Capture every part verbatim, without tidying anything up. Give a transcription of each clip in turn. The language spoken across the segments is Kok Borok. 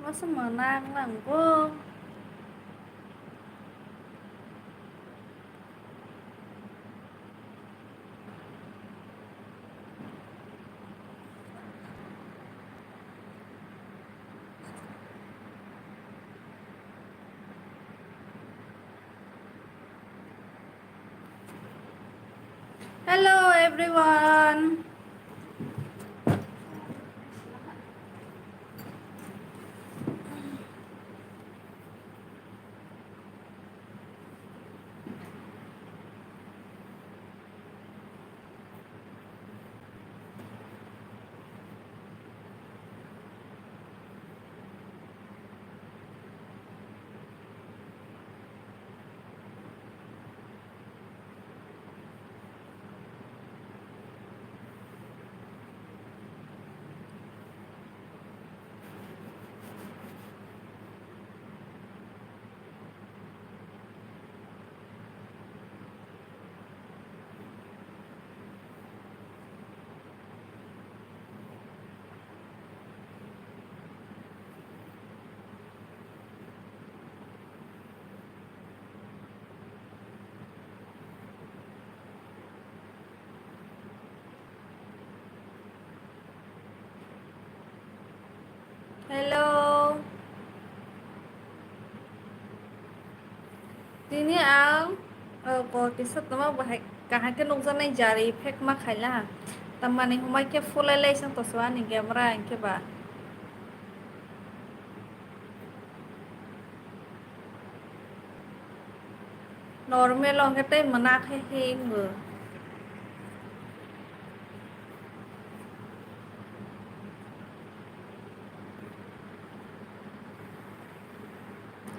Masa mwnang nanggo. Hello everyone. Hello. Tini ang, oh, ko kisa toma bahai kahai ke nukjaknai jari phek ma khaila. Tamani humai khe fulai lai sang toso ani camera hwnkhe ba. Normal o hwnkhe tei mwnakhe hingo.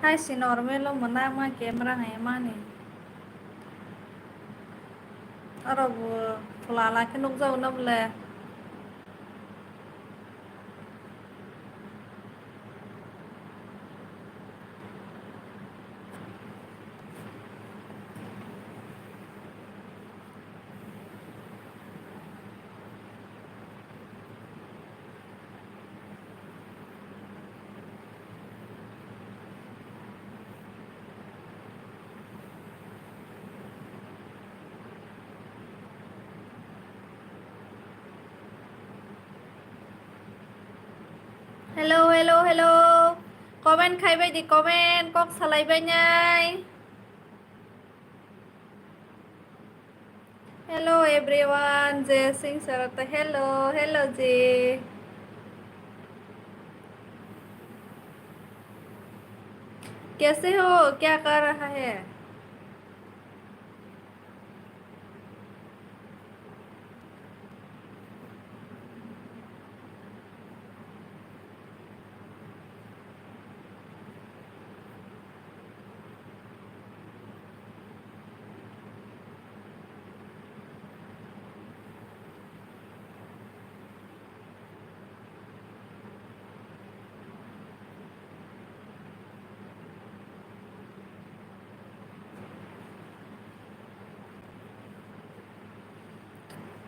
Hai se normal o mwnakma camera hai mani. Oro bo phola la khe nukjago na bole. Hello, hello, hello. Comment khai bai di, comment, kok salai bai nai. Hello everyone, Jay Singh Sarata. Hello, hello जी. कैसे हो? क्या कर रहा है?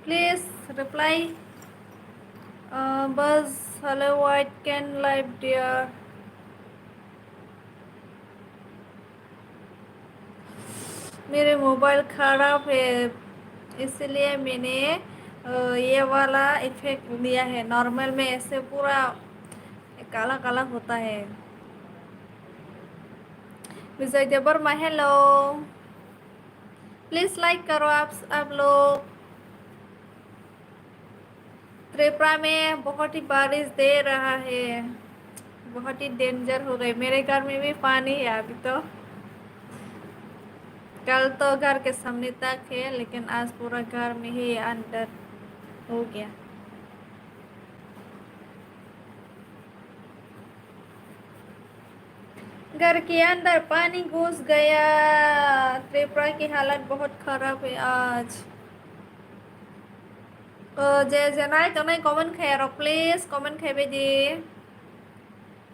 Please reply. Uh, बस hello, what can life dear. मेरे मोबाइल खराब है, इसलिए मैंने, अ, ये वाला इफेक्ट लिया है। नॉर्मल में ऐसे पूरा काला काला होता है। विजय देवर्मा, हेलो। प्लीज लाइक करो आप, आप लोग। त्रिपुरा में बहुत ही बारिश दे रहा है, बहुत ही डेंजर हो गए। मेरे घर में भी पानी है अभी तो। कल तो घर के सामने तक है, लेकिन आज पूरा घर में ही अंदर हो गया। घर के अंदर पानी घुस गया। त्रिपुरा की हालत बहुत खराब है आज। ओ, जे, जे नाय tongnai comment khai rok, please comment khai bai di.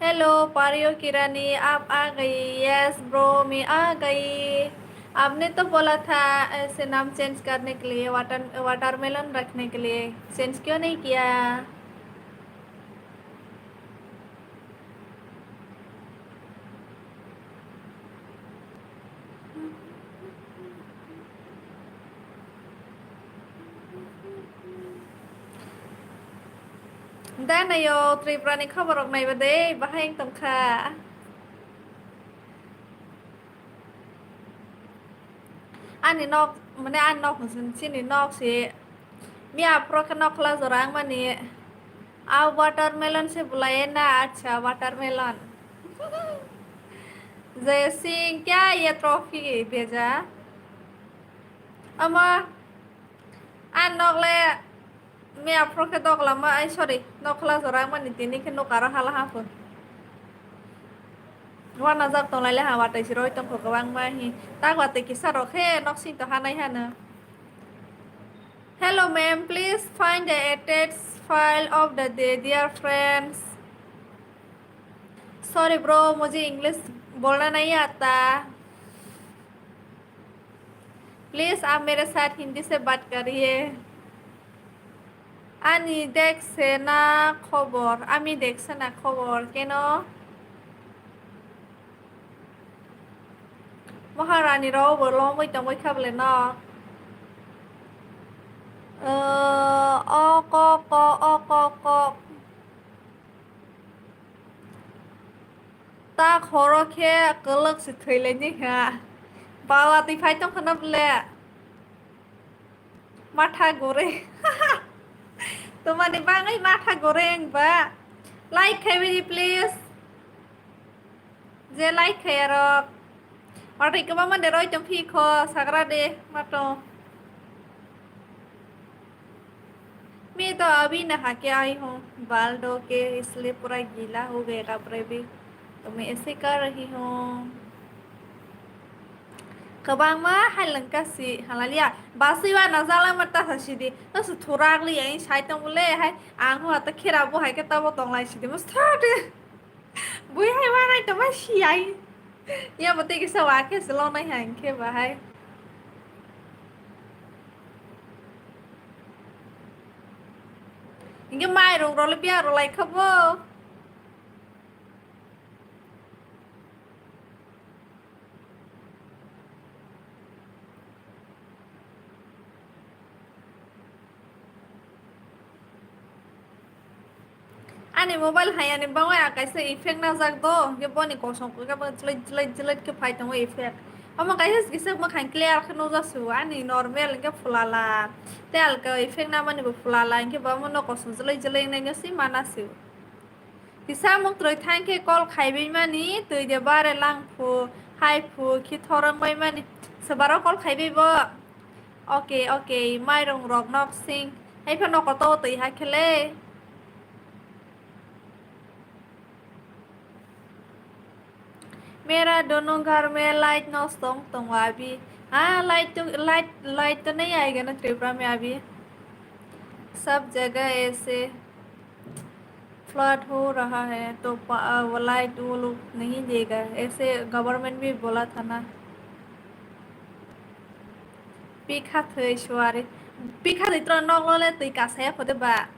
Hello, Pario Kirani, आप आ गई? Yes bro, मैं आ गई। आपने तो बोला था ऐसे नाम चेंज करने के लिए, वाटर, वाटरमेलन रखने के लिए, चेंज क्यों नहीं किया? Da nayo Tripura ni khobor rok naiba de, bahai wng tongkha. Ani nok, mane ani nok hwnsin, chini nok se. Miya phuru khe nok khla jora wngmani. A watermelon se bwlai na, acha, watermelon. Jai Singh, kya ye trophy bheja? Ama, ani nok le Miya phuru khe doglama, ai, sorry, nok khla jora wngmani tini khe nok aro hala ha pho. Uanajak tonglai le ha, watwi se roi tongkho kwbangma hi. Tak watwi kisa rok khe nok sing to hanai hano. Hello ma'am, please find the attached file of the day, dear friends. Sorry bro, मुझे English बोलना नहीं आता। Please, आप मेरे साथ हिंदी से बात करिए। Ani dekse na khobor, ami dekse na khobor, keno? Maharani rok bo lomwi tongwi kha bwle no? O, o kok, ko, o kok, kok. Ta khoro khe kwlwk se thwilaini kha. Bawa twi phai tong khana bwle. Matha gore. Tomani bangwi matha gore wngba. Like khai bini please. Je like khai arok. Watwi kwbangma de roi tong phi kho sagra de mato. मैं तो अभी नहा के आई हूँ, बाल धो के, इसलिए पूरा गीला हो गया कपड़े भी, तो मैं ऐसे कर रही हूँ। Kwbangma hai lwngka si halalia, basui wa na jala ma ta sa sidi, no su thurak li ai sai tong le hai, ang ho ta khera bo hai ke ta bo tong lai sidi, mo start. Bui hai wanai tongma siyai. Ya bo tei kisa wa khe se lonai hai hwnkhe bahai. Hwnkhe mairung rok le biya rw lai kha bo. Ani mobile hai ani bangwi a kaisa effect najak do, hwnkhe boni kosong khe bo jlait jlait jlait khe phai tongo effect. Omo kaisa kisa mwkhang clear khe nukjak su, ani normal hwnkhe phulala. Tei alka effect namani bo phulala, hwnkhe bo omo no kosong jlait jlait naino si mana su. Kisa mung twrwi thang khe call khaibai mani, twi de bare lang phu, hai phu, khi thorong bai mani. Swbaro call khaibai bo. Okay, okay, mairung rok nok sing. Hai phano koto twi ha khe le. मेरा दोनों घर में लाइट नष्ट tongo अभी। हाँ, लाइट तो, light, light तो नहीं आएगा ना त्रिपुरा में अभी। सब जगह ऐसे फ्लड हो रहा है, तो पा-, वो लाइट वो लोग नहीं देगा, ऐसे गवर्नमेंट भी बोला था ना। Pikha thwi suari. Pikha thwi tro nok lole twi kasaya phode ba.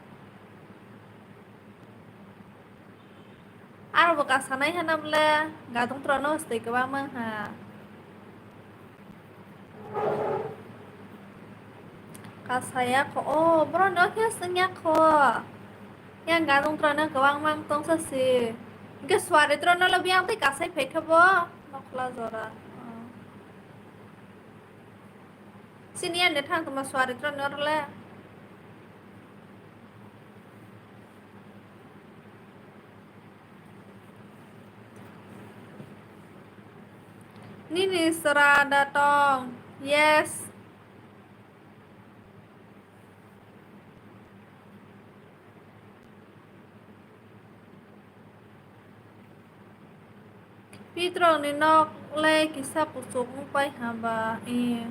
Aro bo kasanai hana bole gadung tro no stoi kwbangma ha. Kasaya kho, o, boro no khe swngya kho. Yang gadung tro no kwbangma tongsa si. Hwnkhe suari tro no lo biyang twi kasai phai khe bo. Nokla jora. Sini ya ne thang tongma suari tro ni oro le. Nini sora da tong. Yes. Pitrok ni nok le kisa kuchuk wng pai ha ba, eh.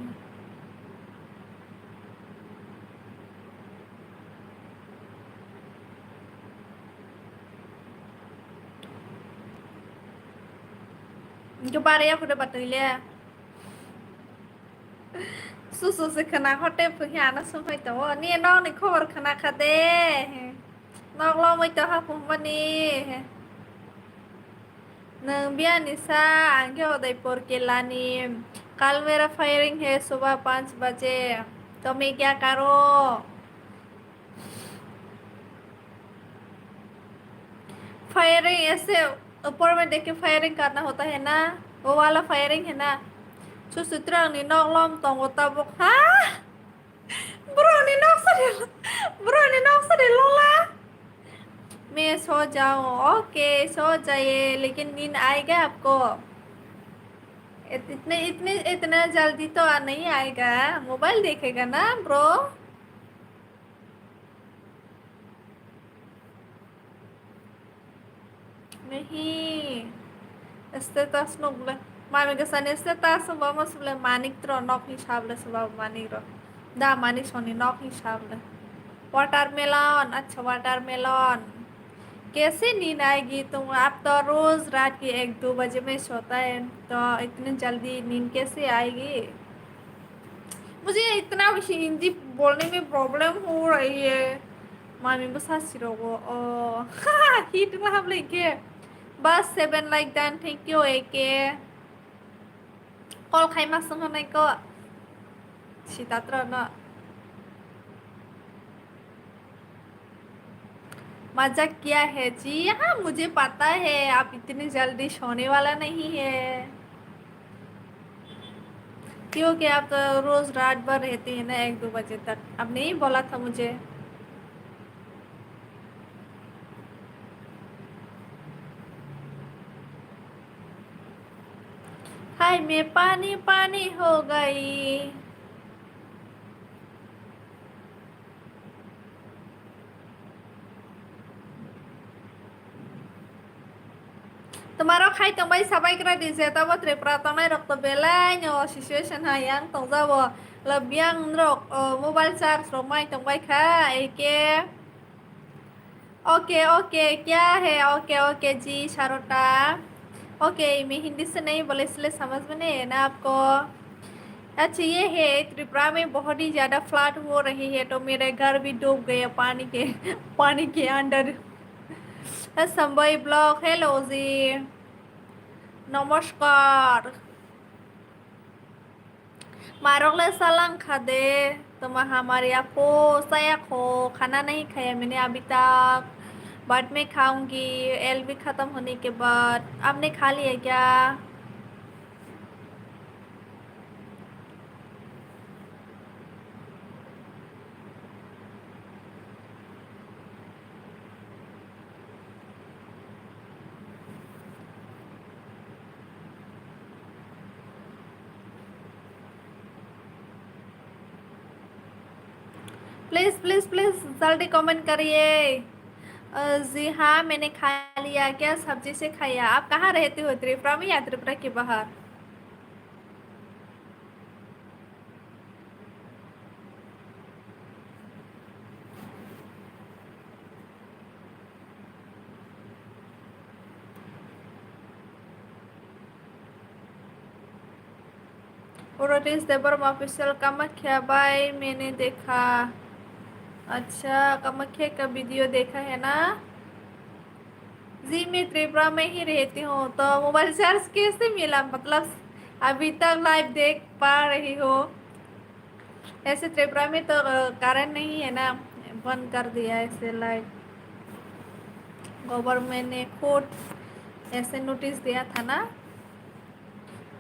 Hwnkhe bari ya khuda batwi le. Susu se khna kho tei phuhi ano sumhai tongo. Ni nokni khobor khna kha de. Nok lomwi tongha phumani. Nwng biyani sa, ang khe Udaipur kelani. Kal mera firing hai subah panch baje. Tumhe kya karo? Firing ऐसे ऊपर में देख के firing करना होता है ना, वो वाला firing है ना। Suchitra ni nok lom tongo tabuk ha. Bro ni nok sari, bro ni nok sari lola. मैं सो जाऊं, ओके सो जाइए, लेकिन नींद आएगा आपको। इत-, इतने इतने इतना जल्दी तो आ, नहीं आएगा, मोबाइल देखेगा ना bro. Mehi status nuk le. Mami gasa ni status ba mas le manik tro nok ni sab le sab manik ro. Da manik soni nok ni sab le. Watermelon, अच्छा watermelon. कैसे नींद आएगी तुम? आप तो रोज रात के एक दो बजे में सोता है, तो इतनी जल्दी नींद कैसे आएगी? मुझे इतना हिंदी बोलने में प्रॉब्लम हो रही है। Mami bwsa siro o. Oh. Hit ma hamle ke. Bas seven like done. Thank you, A K. Call khai ma sung hanai ko. Sita tro no. मजाक किया है जी, हाँ मुझे पता है आप इतनी जल्दी सोने वाला नहीं है, क्योंकि आप तो रोज रात भर रहते हैं ना एक दो बजे तक। आपने ही बोला था मुझे। हाय मैं पानी पानी हो गई। Tomaro khai tongbai sabai kra di je tabo Tripura tongnai rok to belai no situation ha yang tongjabo. Labiang rok, oh, mobile charge rok mai tongbai kha eke. Okay, okay, क्या है? ओके, ओके जी, सारोटा। ओके, मैं हिंदी से नहीं बोले, इसलिए समझ में नहीं है ना आपको। अच्छा, ये है, त्रिपुरा में बहुत ही ज़्यादा फ्लड हो रही है, तो मेरे घर भी डूब गया पानी के, पानी के अंदर। संबई ब्लॉक, हेलो जी, नमस्कार। मारक ले सालांग खा दे, तुम्हारा हमारे आपको साया खो, खाना नहीं खाया मैंने अभी तक, बाद में खाऊंगी, एल भी खत्म होने के बाद। आपने खा लिया क्या? प्लीज प्लीज प्लीज जल्दी कमेंट करिए। अ, जी हाँ, मैंने खा लिया। क्या सब्जी से खाया? आप कहाँ रहते हो, त्रिपुरा में या त्रिपुरा के बाहर? Uratish Debbarma official, कामाख्या भाई मैंने देखा। अच्छा, कामाख्या का वीडियो देखा है ना? जी, मैं त्रिपुरा में ही रहती हूँ, तो मोबाइल चार्ज कैसे मिला? मतलब अभी तक लाइव देख पा रही हो? ऐसे त्रिपुरा में तो, अ, करंट नहीं है ना, बंद कर दिया ऐसे लाइट। गवर्नमेंट ने खुद ऐसे नोटिस दिया था ना,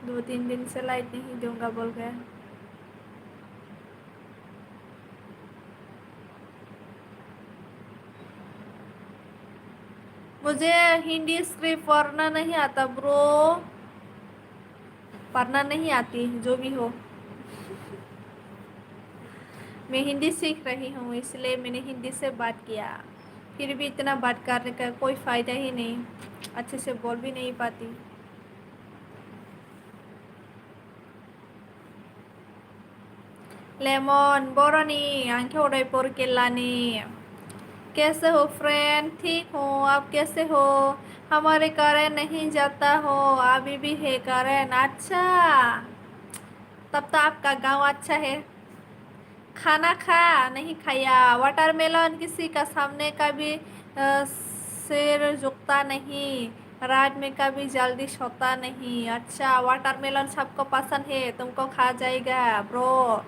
दो तीन दिन से लाइट नहीं दूंगा बोल के। मुझे हिंदी स्क्रिप्ट पढ़ना नहीं आता ब्रो। पढ़ना नहीं आती, जो भी हो। मैं हिंदी सीख रही हूँ, इसलिए मैंने हिंदी से बात किया। फिर भी इतना बात करने का कोई फ़ायदा ही नहीं, अच्छे से बोल भी नहीं पाती। लेमन, बोरनी, आंखे उदयपुर किल्लानी। कैसे हो फ्रेंड? ठीक हूँ, आप कैसे हो? हमारे करंट नहीं जाता हो, अभी भी है करंट। अच्छा, तब तो आपका गांव अच्छा है। खाना खा नहीं खाया, वाटरमेलन किसी का सामने कभी, अ, सिर झुकता नहीं, रात में कभी जल्दी सोता नहीं। अच्छा, वाटरमेलन सबको पसंद है, तुमको खा जाएगा bro.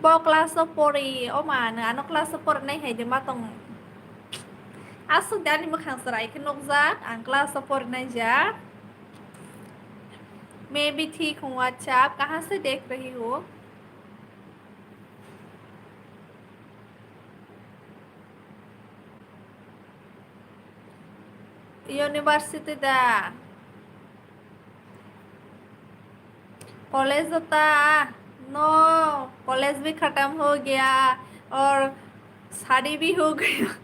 Bo class o pori, o ma, nwng ano class o pori nai hai de ma tong. Aswk de ani mwkhang chwrai khe nukjak, ang class o porinai jak. मैं भी ठीक हूँ, अच्छा, आप कहाँ से देख रही हो? University da. College होता? No, college भी खत्म हो गया और शादी भी हो गया।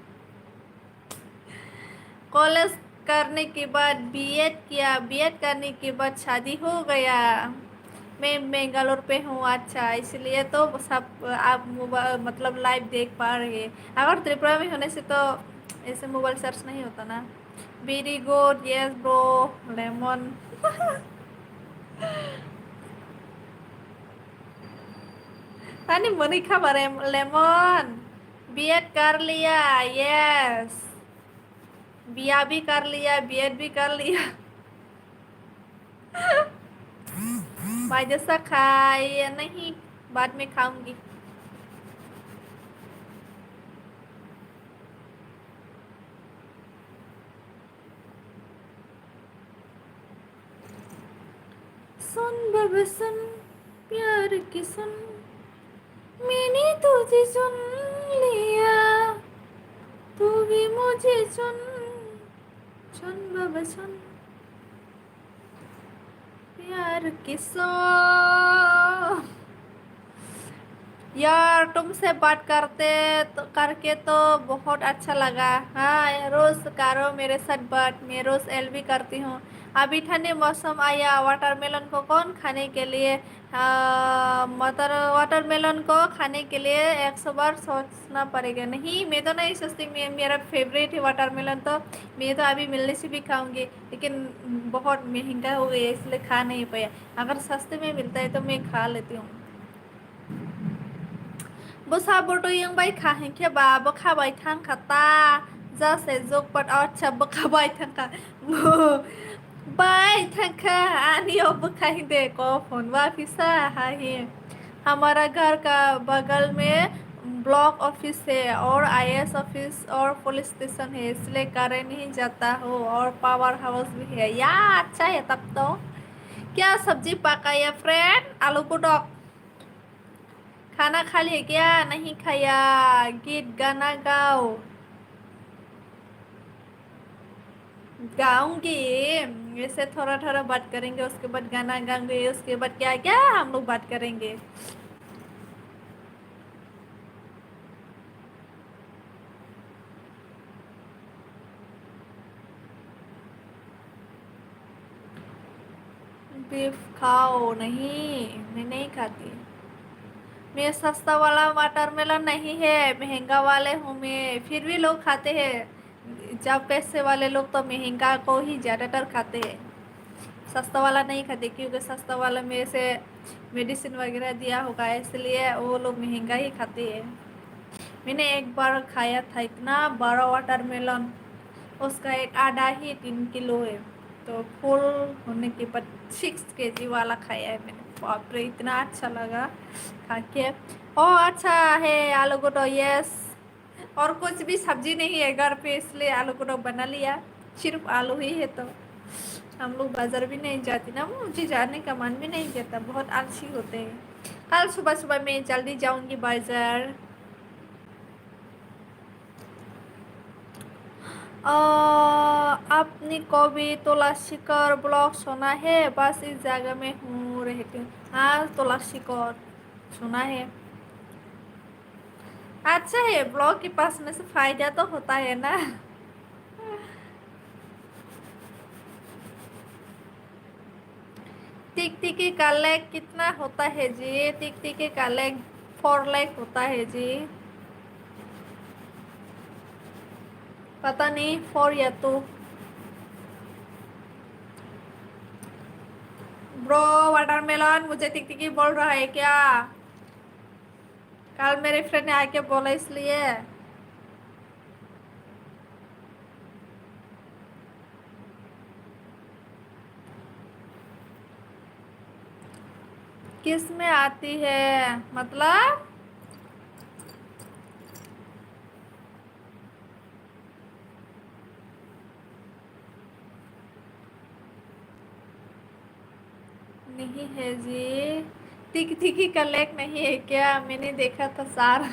कॉलेज करने के बाद बीएड किया, बीएड करने के बाद शादी हो गया। मैं बेंगलोर पे हूँ, अच्छा, इसलिए तो सब आप मोबाइल, मतलब, लाइव देख पा रहे हैं। अगर त्रिपुरा में होने से तो ऐसे मोबाइल सर्च नहीं होता ना। Very good, yes bro, lemon। Ani mani khabar em, lemon। BEd कर लिया, यस। बिया भी कर लिया, बीएड भी कर लिया। भाई जैसा खाए या नहीं, बाद में खाऊंगी। सुन बाबा सुन, प्यार की सुन, मैंने तुझे सुन लिया, तू भी मुझे सुन, सुन बाबा सुन, प्यार की सुन। यार, तुमसे बात करते तो, करके तो बहुत अच्छा लगा। हाँ, रोज करो मेरे साथ बात, मैं रोज एलबी करती हूँ। अभी ठंडी मौसम आया, वाटरमेलन को कौन खाने के लिए, आ, मटर, वाटरमेलन को खाने के लिए एक सौ बार सोचना पड़ेगा। नहीं, मैं तो नहीं सोचती, मे-, मेरा फेवरेट है वाटरमेलन, तो मैं तो अभी मिलने से भी खाऊंगी, लेकिन बहुत महंगा हो गया है, इसलिए खा नहीं पाया। अगर सस्ते में मिलता है तो मैं खा लेती हूँ। Bwsa bwtwi wng bai kha hinkhe ba bwkha bai thang kha ta, just a joke, but acha bwkha bai thang kha. Bai thang kha, ani o bwkha hinde ko phone wa phisa ha hi. हमारा घर का बगल में block office है और IAS office और police station है, इसलिए करंट नहीं जाता हो और पावर हाउस भी है। या, अच्छा है तब तो। क्या सब्जी पकाया फ्रेंड? आलू गुडक। खाना खा लिया क्या? नहीं खाया। गीत गाना गाओ। गाऊंगी। ऐसे थोड़ा थोड़ा बात करेंगे, उसके बाद गाना गाएंगे, उसके बाद क्या क्या हम लोग बात करेंगे। बीफ खाओ। नहीं, मैं नहीं खाती। मैं सस्ता वाला वाटरमेलन नहीं है, महंगा वाले हूँ मैं, फिर भी लोग खाते हैं। जब पैसे वाले लोग तो महंगा को ही ज़्यादातर खाते हैं, सस्ता वाला नहीं खाते, क्योंकि सस्ता वाला में से मेडिसिन वगैरह दिया होगा, इसलिए वो लोग महंगा ही खाते हैं। मैंने एक बार खाया था इतना बड़ा वाटरमेलन, उसका एक आधा ही तीन किलो है, तो फुल होने के बाद सिक्स केजी वाला खाया है मैंने। बाप रे, इतना अच्छा लगा खा के। ओ अच्छा है आलू गोटो, यस। और कुछ भी सब्जी नहीं है घर पे, इसलिए आलू गोटो बना लिया। सिर्फ आलू ही है तो हम लोग बाजार भी नहीं जाती ना, मुझे जाने का मन भी नहीं करता, बहुत आलसी होते हैं। कल सुबह सुबह मैं जल्दी जाऊंगी बाजार। अ, आपने कभी तलाशिकर ब्लॉग सुना है? बस इस जगह में हूँ रहती हूँ। हाँ, तलाशिकर सुना है। अच्छा है, ब्लॉग के पास में से फायदा तो होता है ना। टिकटिकी का लाइक कितना होता है जी? टिकटिकी का लाइक फोर लाइक होता है जी। पता नहीं, फोर या टू। ब्रो, वाटरमेलन मुझे टिकटिकी बोल रहा है क्या? कल मेरे फ्रेंड ने आके बोला, इसलिए। किस में आती है, मतलब? नहीं है जी। टिकी टिकी का लेक नहीं है क्या? मैंने देखा था सारा।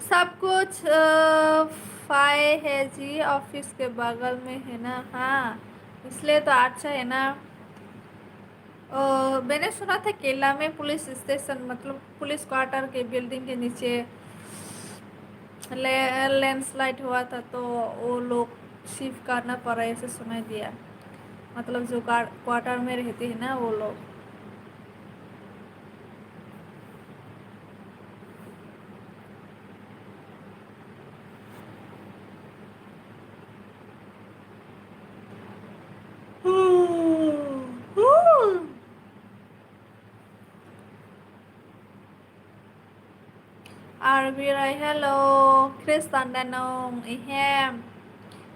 सब कुछ, अ, फाय है जी, ऑफिस के बगल में है ना। हाँ, इसलिए तो अच्छा है ना। ओ, मैंने सुना था केला में पुलिस स्टेशन, मतलब पुलिस क्वार्टर के बिल्डिंग के नीचे ले-, लैंडस्लाइड हुआ था, तो वो लोग शिफ्ट करना पड़ा, ऐसे सुनाई दिया। मतलब जो क्वार-, क्वार्टर में रहते हैं ना वो लोग। Arbirai, hello. Khristan da nwng? Ehem.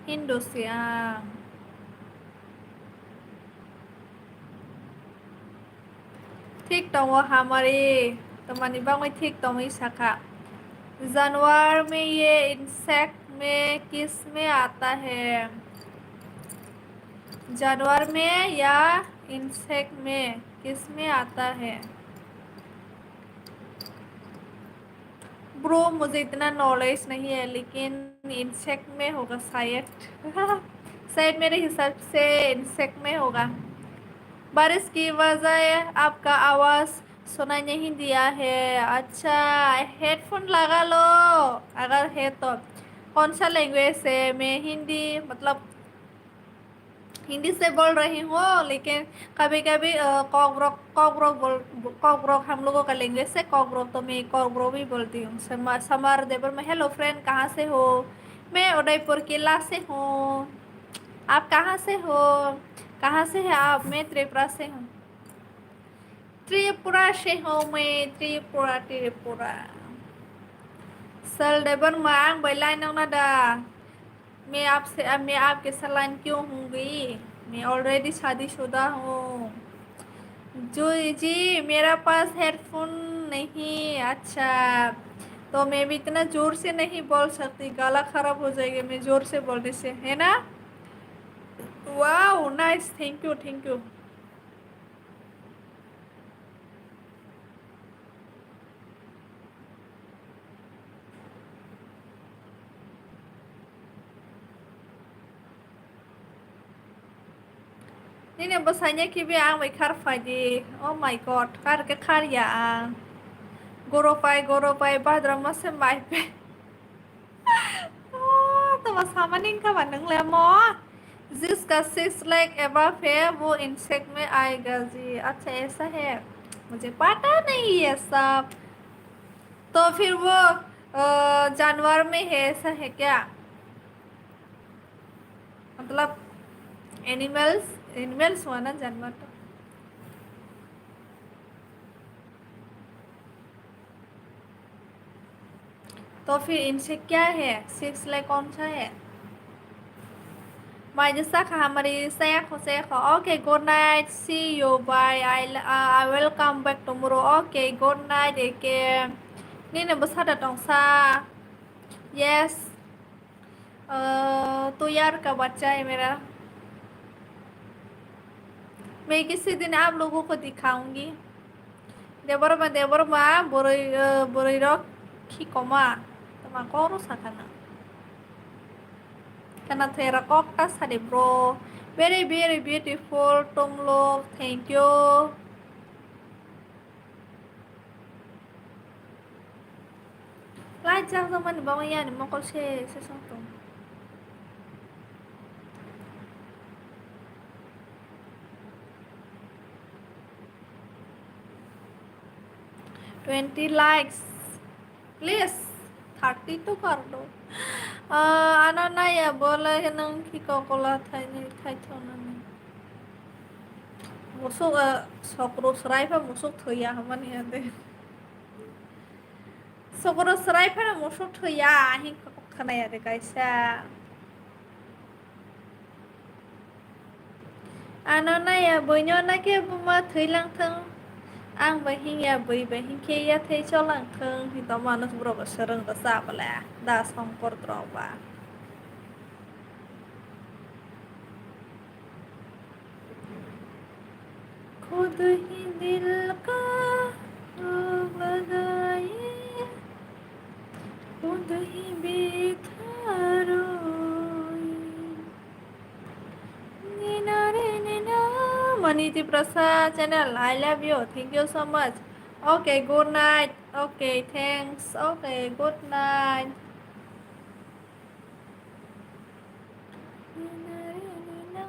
Hindu se ang. Thik tongo hamari. Tamani bagwi thik tongwi sakha. Janwar mein ye insect mein kis mein aata hai? Janwar mein ya insect mein kis mein aata hai? Bro, मुझे इतना नॉलेज नहीं है, लेकिन इंसेक्ट में होगा शायद। शायद मेरे हिसाब से इंसेक्ट में होगा। बारिश की वजह आपका आवाज़ सुनाई नहीं दिया है। अच्छा, हेडफोन लगा लो अगर है तो। कौन सा लैंग्वेज है? मैं हिंदी, मतलब हिंदी से बोल रही हूँ, लेकिन कभी-कभी, अ, कॉकरोच, कॉकरोच बोल, कॉकरोच हम लोगों का लैंग्वेज है कॉकरोच, तो मैं कॉकरोच भी बोलती हूँ। समा-, समार देवर में, हेलो फ्रेंड, कहाँ से हो? मैं उदयपुर किला से हूँ। आप कहाँ से हो? कहाँ से है आप? मैं त्रिपुरा से हूँ। त्रिपुरा से हूँ मैं, त्रिपुरा, Tripura. Sal Debbarma, ang bai line nang na da? मैं आपसे, मैं आपके साथ लाइन क्यों होंगी? मैं ऑलरेडी शादीशुदा हूँ। जी, जी, मेरा पास हेडफोन नहीं। अच्छा, तो मैं भी इतना जोर से नहीं बोल सकती, गला खराब हो जाएगा मैं जोर से बोलने से, है ना? Wow, nice, thank you, thank you. Nini bwsanya khibi ang bai khar phaidi. Oh my God, khar khe khar ya ang. Goro pai, goro pai, badra ma se mai pe. Ah, tama samani wngkha ba nwng le mo? जिसका सिक्स लाख above है, वो इंसेक्ट में आएगा जी। अच्छा, ऐसा है, मुझे पता नहीं ये सब। तो फिर वो, अ, जानवर में है, ऐसा है क्या? मतलब एनिमल्स, एनिमल्स हुआ ना, जानवर तो। तो फिर इनसे क्या है? सिक्स लाख कौन सा है? Maija sakha hamari, saya kho, saya kho. Okay, good night. See you. Bye. I, uh, I will come back tomorrow. Okay, good night. Eke. Nini bwsa da tongsa. Yes. अ, तो यार का बच्चा है मेरा। मैं किसी दिन आप लोगों को दिखाऊंगी। Debbarma, Debbarma, boroi, eh, boroi rok khikoma. Tama koro sakana. Kana thera kok ta sadi bro. Very, very beautiful, Tumlok. Thank you. Lai chang tong mani bagwi yani mokol se, se song tong. Twenty likes. Please, thirty to kar do. Ah, ano naya bole nang ki kokola thai ni thai thona ni. Musuk, ah, sokro srai pha musuk thoya hamani ade. Sokoro swrai phano musuk thwiya, hing khe kok khwnaya de kaisa. Ano naya buino nakhe buma thwilang thung. Ang bai hingya bui bai hingkhe yathai cholang thung. Hito manus borok swrwng rwchapla da songkor rok ba. खुद ही दिल का रोग लगाए, खुद ही बेथा रोए। Nina re nina. Maniti Prasad channel, I love you. Thank you so much. Okay, good night. Okay, thanks. Okay, good night. Nina re nina,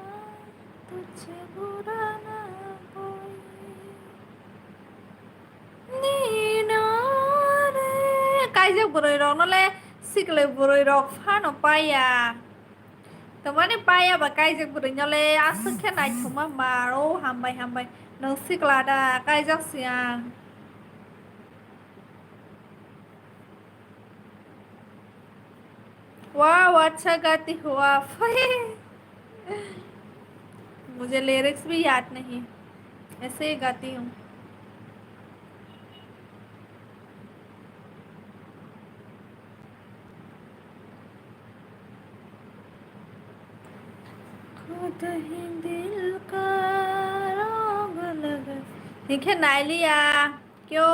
tujhse bura na koi. Nina re. Kaijak bwrwi rok no le, sikle bwrwi rok phano paiya. Tamani paiya ba kaijak bwrwi no le, aswk khe naithokma ma. O hambai, hambai. Nwng sikla da, kaijak se ang. Wow, अच्छा गाती हो आप। मुझे लिरिक्स भी याद नहीं, ऐसे ही गाती हूँ। खुद ही दिल का रोग लगा। Hinkhe nailiya, kyo?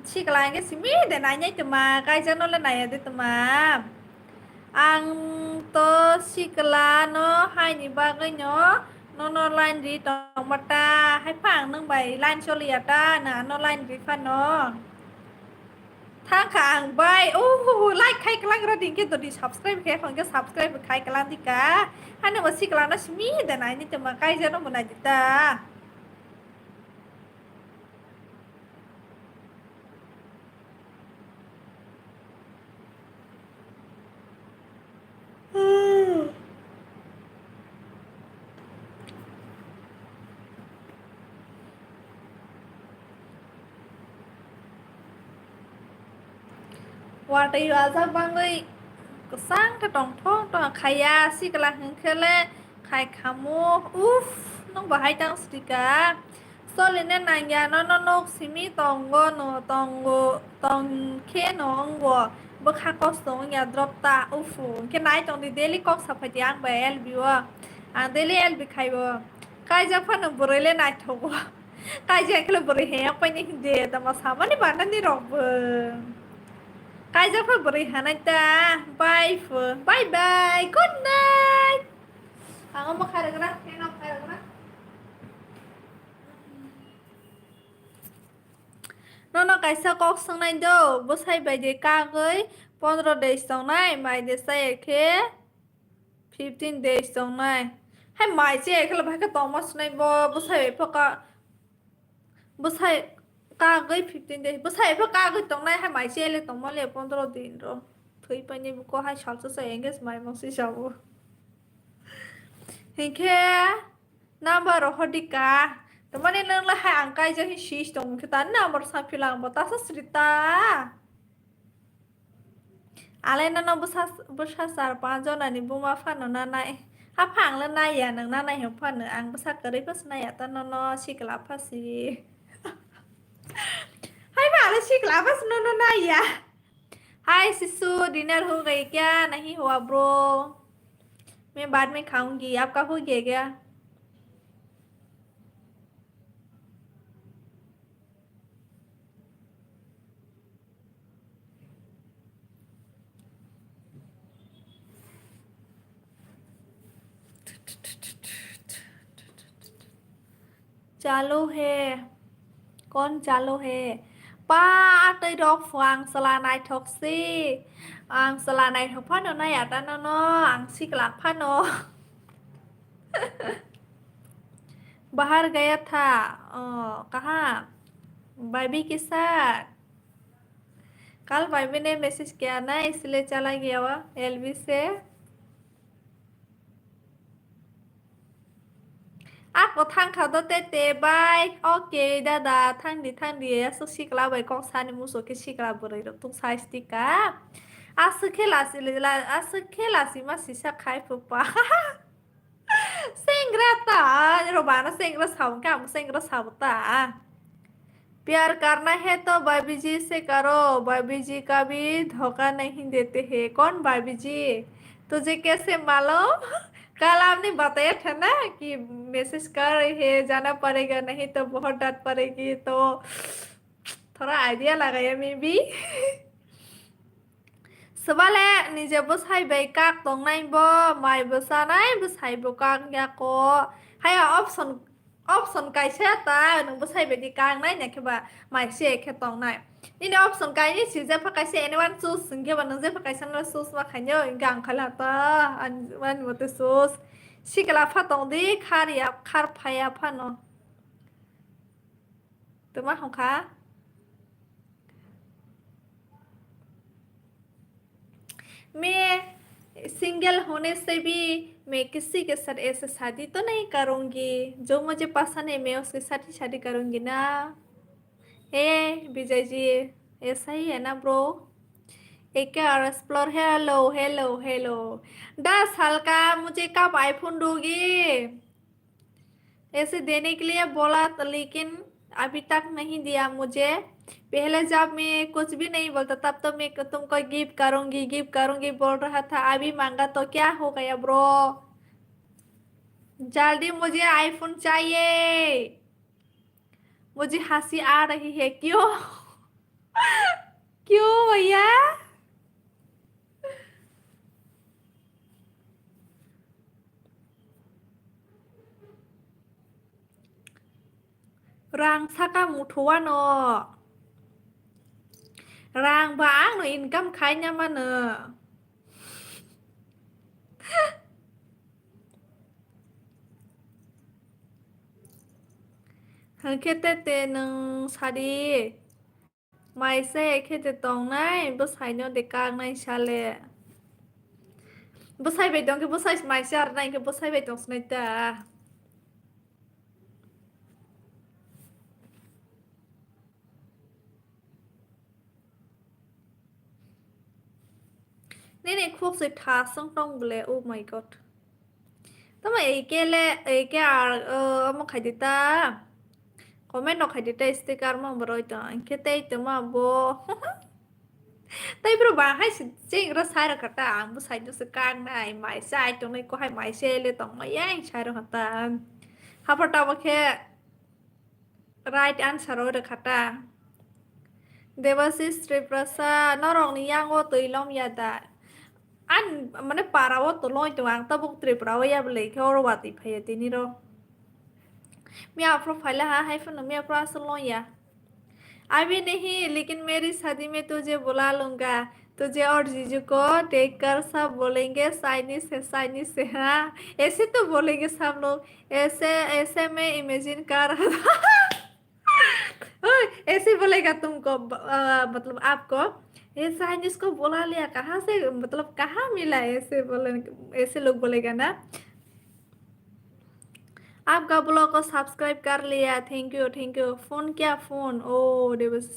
Sikla hinkhe simi de nainai tongma, kaijak no le naiya de tongma. Ang to sikla no haini bagwi no, nono line ri tongma ta, haipha ang nwng bai line soliya ta, na ano line ri phano. Thangkha ang bai, oh, like khai kwlang rw di, hinkhe dodi subscribe khe, hinkhe subscribe khai kwlang di ka. Haino bo sikla no simi de nainai tongma, kaijak no bo nai di ta. Watwi wajak bangwi kwchang khe tongthok tong khaiya, sikla hinkhe le khai khamu. Uff, nwng bo hai tang srika. Soline nangya, nono nok simi tongo, no tongo, tongkhe no wngo. Bwkha kosto wngya drop ta, uff. Hinkhe nai tongdi, daily kok saphai di ang bai L B o. Ang daily L B khaibo. Kaijak phano bwrwi le naithogo. Kaijak khe le bwrwi haya paini hinde, tamo samani banani rok bo. Kaijak pha bwrwi hanai ta. Bye pho. Bye bye. Good night. Ang omo khairok ra, khe nok khairok ra. Nono kaisa kok swngnai do, bwsai bai de kagwi pondro days tongnai, mai de chaya khe fifteen days tongnai. Hai mai chaya khe le bahai khe tongma swnai bo, bwsai bai pha ka, bwsai kagwi fifteen days, bwsai bai pha kagwi tongnai, hai mai chaya le tongma le pondro din ro. Thwi paini buko hai salsa sa engage mai mong si sabo. Hinkhe number rohor di ka. Tamani nwng le hai ang kaijak hi sis tong khe ta number sa philang bo tasa sri ta. Ale nono bwsa, bwsa char panch jonani buma phano nanai. Haphang le naiya nwng nanai hwn phano ang bwsa kwrwi phas naiya ta nono sikla phasi. Hai ba ale sikla phas nono naiya. Hi Sisu, dinner ho gayi kya? Nahi hua bro. मैं बाद में खाऊंगी, आपका हो गया क्या? Chalo he. Kon chalo he. Pa, atwi rok pho ang chwla naithok si. Ang chwla naithok phano nai ata nono, ang sikla phano. बाहर गया था, ओ, कहाँ? भाभी के साथ। कल भाभी ने मैसेज किया ना, इसलिए चला गया वो एलबी से। Ako thang kha do tete bai. Okay, dada, thang di, thang di. Aswk sikla bai kok sani muchung khe sikla bwrwi rok tung sai stika. Aswk khe lasi, aswk khe lasi ma sisa khai phupa. Sengra ta, robana sengra sao, kamo sengra sao ta. प्यार करना है तो भाभी जी से करो, भाभी जी कभी धोखा नहीं देते हैं। कौन भाभी जी? तुझे कैसे मालूम? कल आपने बताया था ना कि मैसेज कर रहे हैं, जाना पड़ेगा, नहीं तो बहुत डांट पड़ेगी, तो थोड़ा आइडिया लगाया मैं भी। Swbale nije bwsai bai kak tongnai bo, mai bwsa nai bwsai bo kak ya ko. Haya option, option kaisa ta nwng bwsai bai di kak nai, nakhe ba mai se khe tongnai. Nini option kaini si jepha kaisa anyone choose hwnkhe ba nwng jepha kaisa no choose ma khainw hwnkhe ang khala ta ani mote choose. Sikla pha tong di khar ya khar phaya phano. Tuma hongkha. मैं सिंगल होने से भी मैं किसी के साथ ऐसे शादी तो नहीं करूँगी। जो मुझे पसंद है, मैं उसके साथ ही शादी करूँगी ना। हे विजय जी, ऐसा ही है ना ब्रो? एक और एक्सप्लोर, हेलो, हेलो, हेलो। दस साल का मुझे कब आईफोन दोगी? ऐसे देने के लिए बोला तो, लेकिन अभी तक नहीं दिया मुझे। पहले जब मैं कुछ भी नहीं बोलता, तब तो मैं तुमको गिफ्ट करूंगी, गिफ्ट करूंगी बोल रहा था। अभी मांगा तो क्या हो गया ब्रो? जल्दी मुझे आईफोन चाहिए। मुझे हंसी आ रही है। क्यों? क्यों भैया? Rang saka muthuano. Rang ba ang no income khaina mano. Hwnkhe te te nwng sadi. Maisa khe te tongnai, bwsaino de kaknai sale. Bwsai bai tongkhe bwsai maisa arnai khe bwsai bai tongsinai ta. Nini khuk se thasung tong bole, oh my God. Tamo eke le, eke ar, uh, omo khaidi ta. Comment no khaidi ta, sticker mo boroi to. Angkhe tei to ma bo. Tai bro ba hai se chengra sai rakha ta, ang bo sai do se kang nai, mai sai to nai ko hai mai se le tong ma yang sai rakha ta. Hapar ta bo khe. Right answer o rwkha ta. Debasis Tripurasa, norokni yango twi lom ya da? An, mane para o to loi tongo, ang tabuk Tripura o ya bwlai khe oro watwi phaiya tini ro. Miya aphuru phaila ha, hai phano miya aphuru aswk loi ya. Abhi nahi, lekin meri shadi mein tujhe bula lunga. तुझे और जीजू को देखकर सब बोलेंगे, चाइनीज है, चाइनीज है, हाँ, ऐसे तो बोलेंगे सब लोग। ऐसे, ऐसे मैं इमेजिन कर रहा था। ओए, ऐसे बोलेगा तुमको, ब-, अ, मतलब आपको, ये चाइनीज को बुला लिया, कहाँ से, मतलब कहाँ मिला ऐसे बोले, ऐसे लोग बोलेगा ना। आपका ब्लॉग को सब्सक्राइब कर लिया, thank you, thank you। Phone क्या फोन? ओ देवस,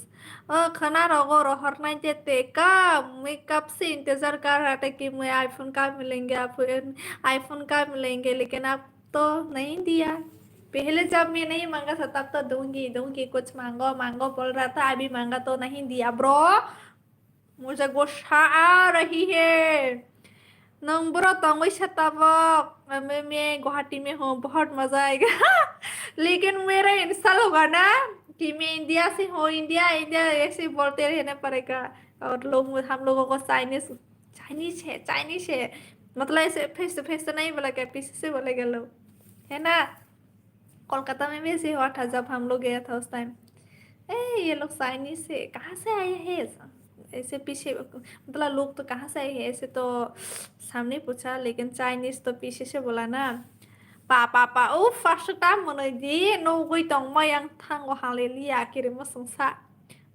ओ खाना रोगो रोहर नहीं देते का? मैं कब से इंतजार कर रहा था कि मैं आईफोन कब मिलेंगे, आईफोन, आईफोन कब मिलेंगे, लेकिन आप तो नहीं दिया। पहले जब मैं नहीं मांगा था तब तो दूंगी, दूंगी, कुछ मांगो, मांगो बोल रहा था, अभी मांगा तो नहीं दिया, ब्रो। मुझे गुस्सा आ रही है। Nang bro tongwi sa tabok, मैं, मैं गुवाहाटी में हूँ, बहुत मजा आएगा। लेकिन मेरा इंस्टा होगा ना कि मैं इंडिया से हूँ, इंडिया, इंडिया ऐसे बोलते रहना पड़ेगा। और लोग, हम लोगों को चाइनीज, चाइनीज है, चाइनीज है, मतलब ऐसे फेस टू फेस तो नहीं बोला क्या, पीछे से बोलेगा लोग, है ना? कोलकाता में भी ऐसे हुआ था जब हम लोग गया था उस टाइम। ए, ये लोग चाइनीज से कहाँ से आए हैं? ऐसे पीछे, मतलब लोग तो कहाँ से आए हैं, ऐसे तो सामने पूछा, लेकिन चाइनीज तो पीछे से बोला ना। पा, पा, पा, ओ, first time mwnwi di, nugwi tongma yang thango, hallelujah, kirima sungsa.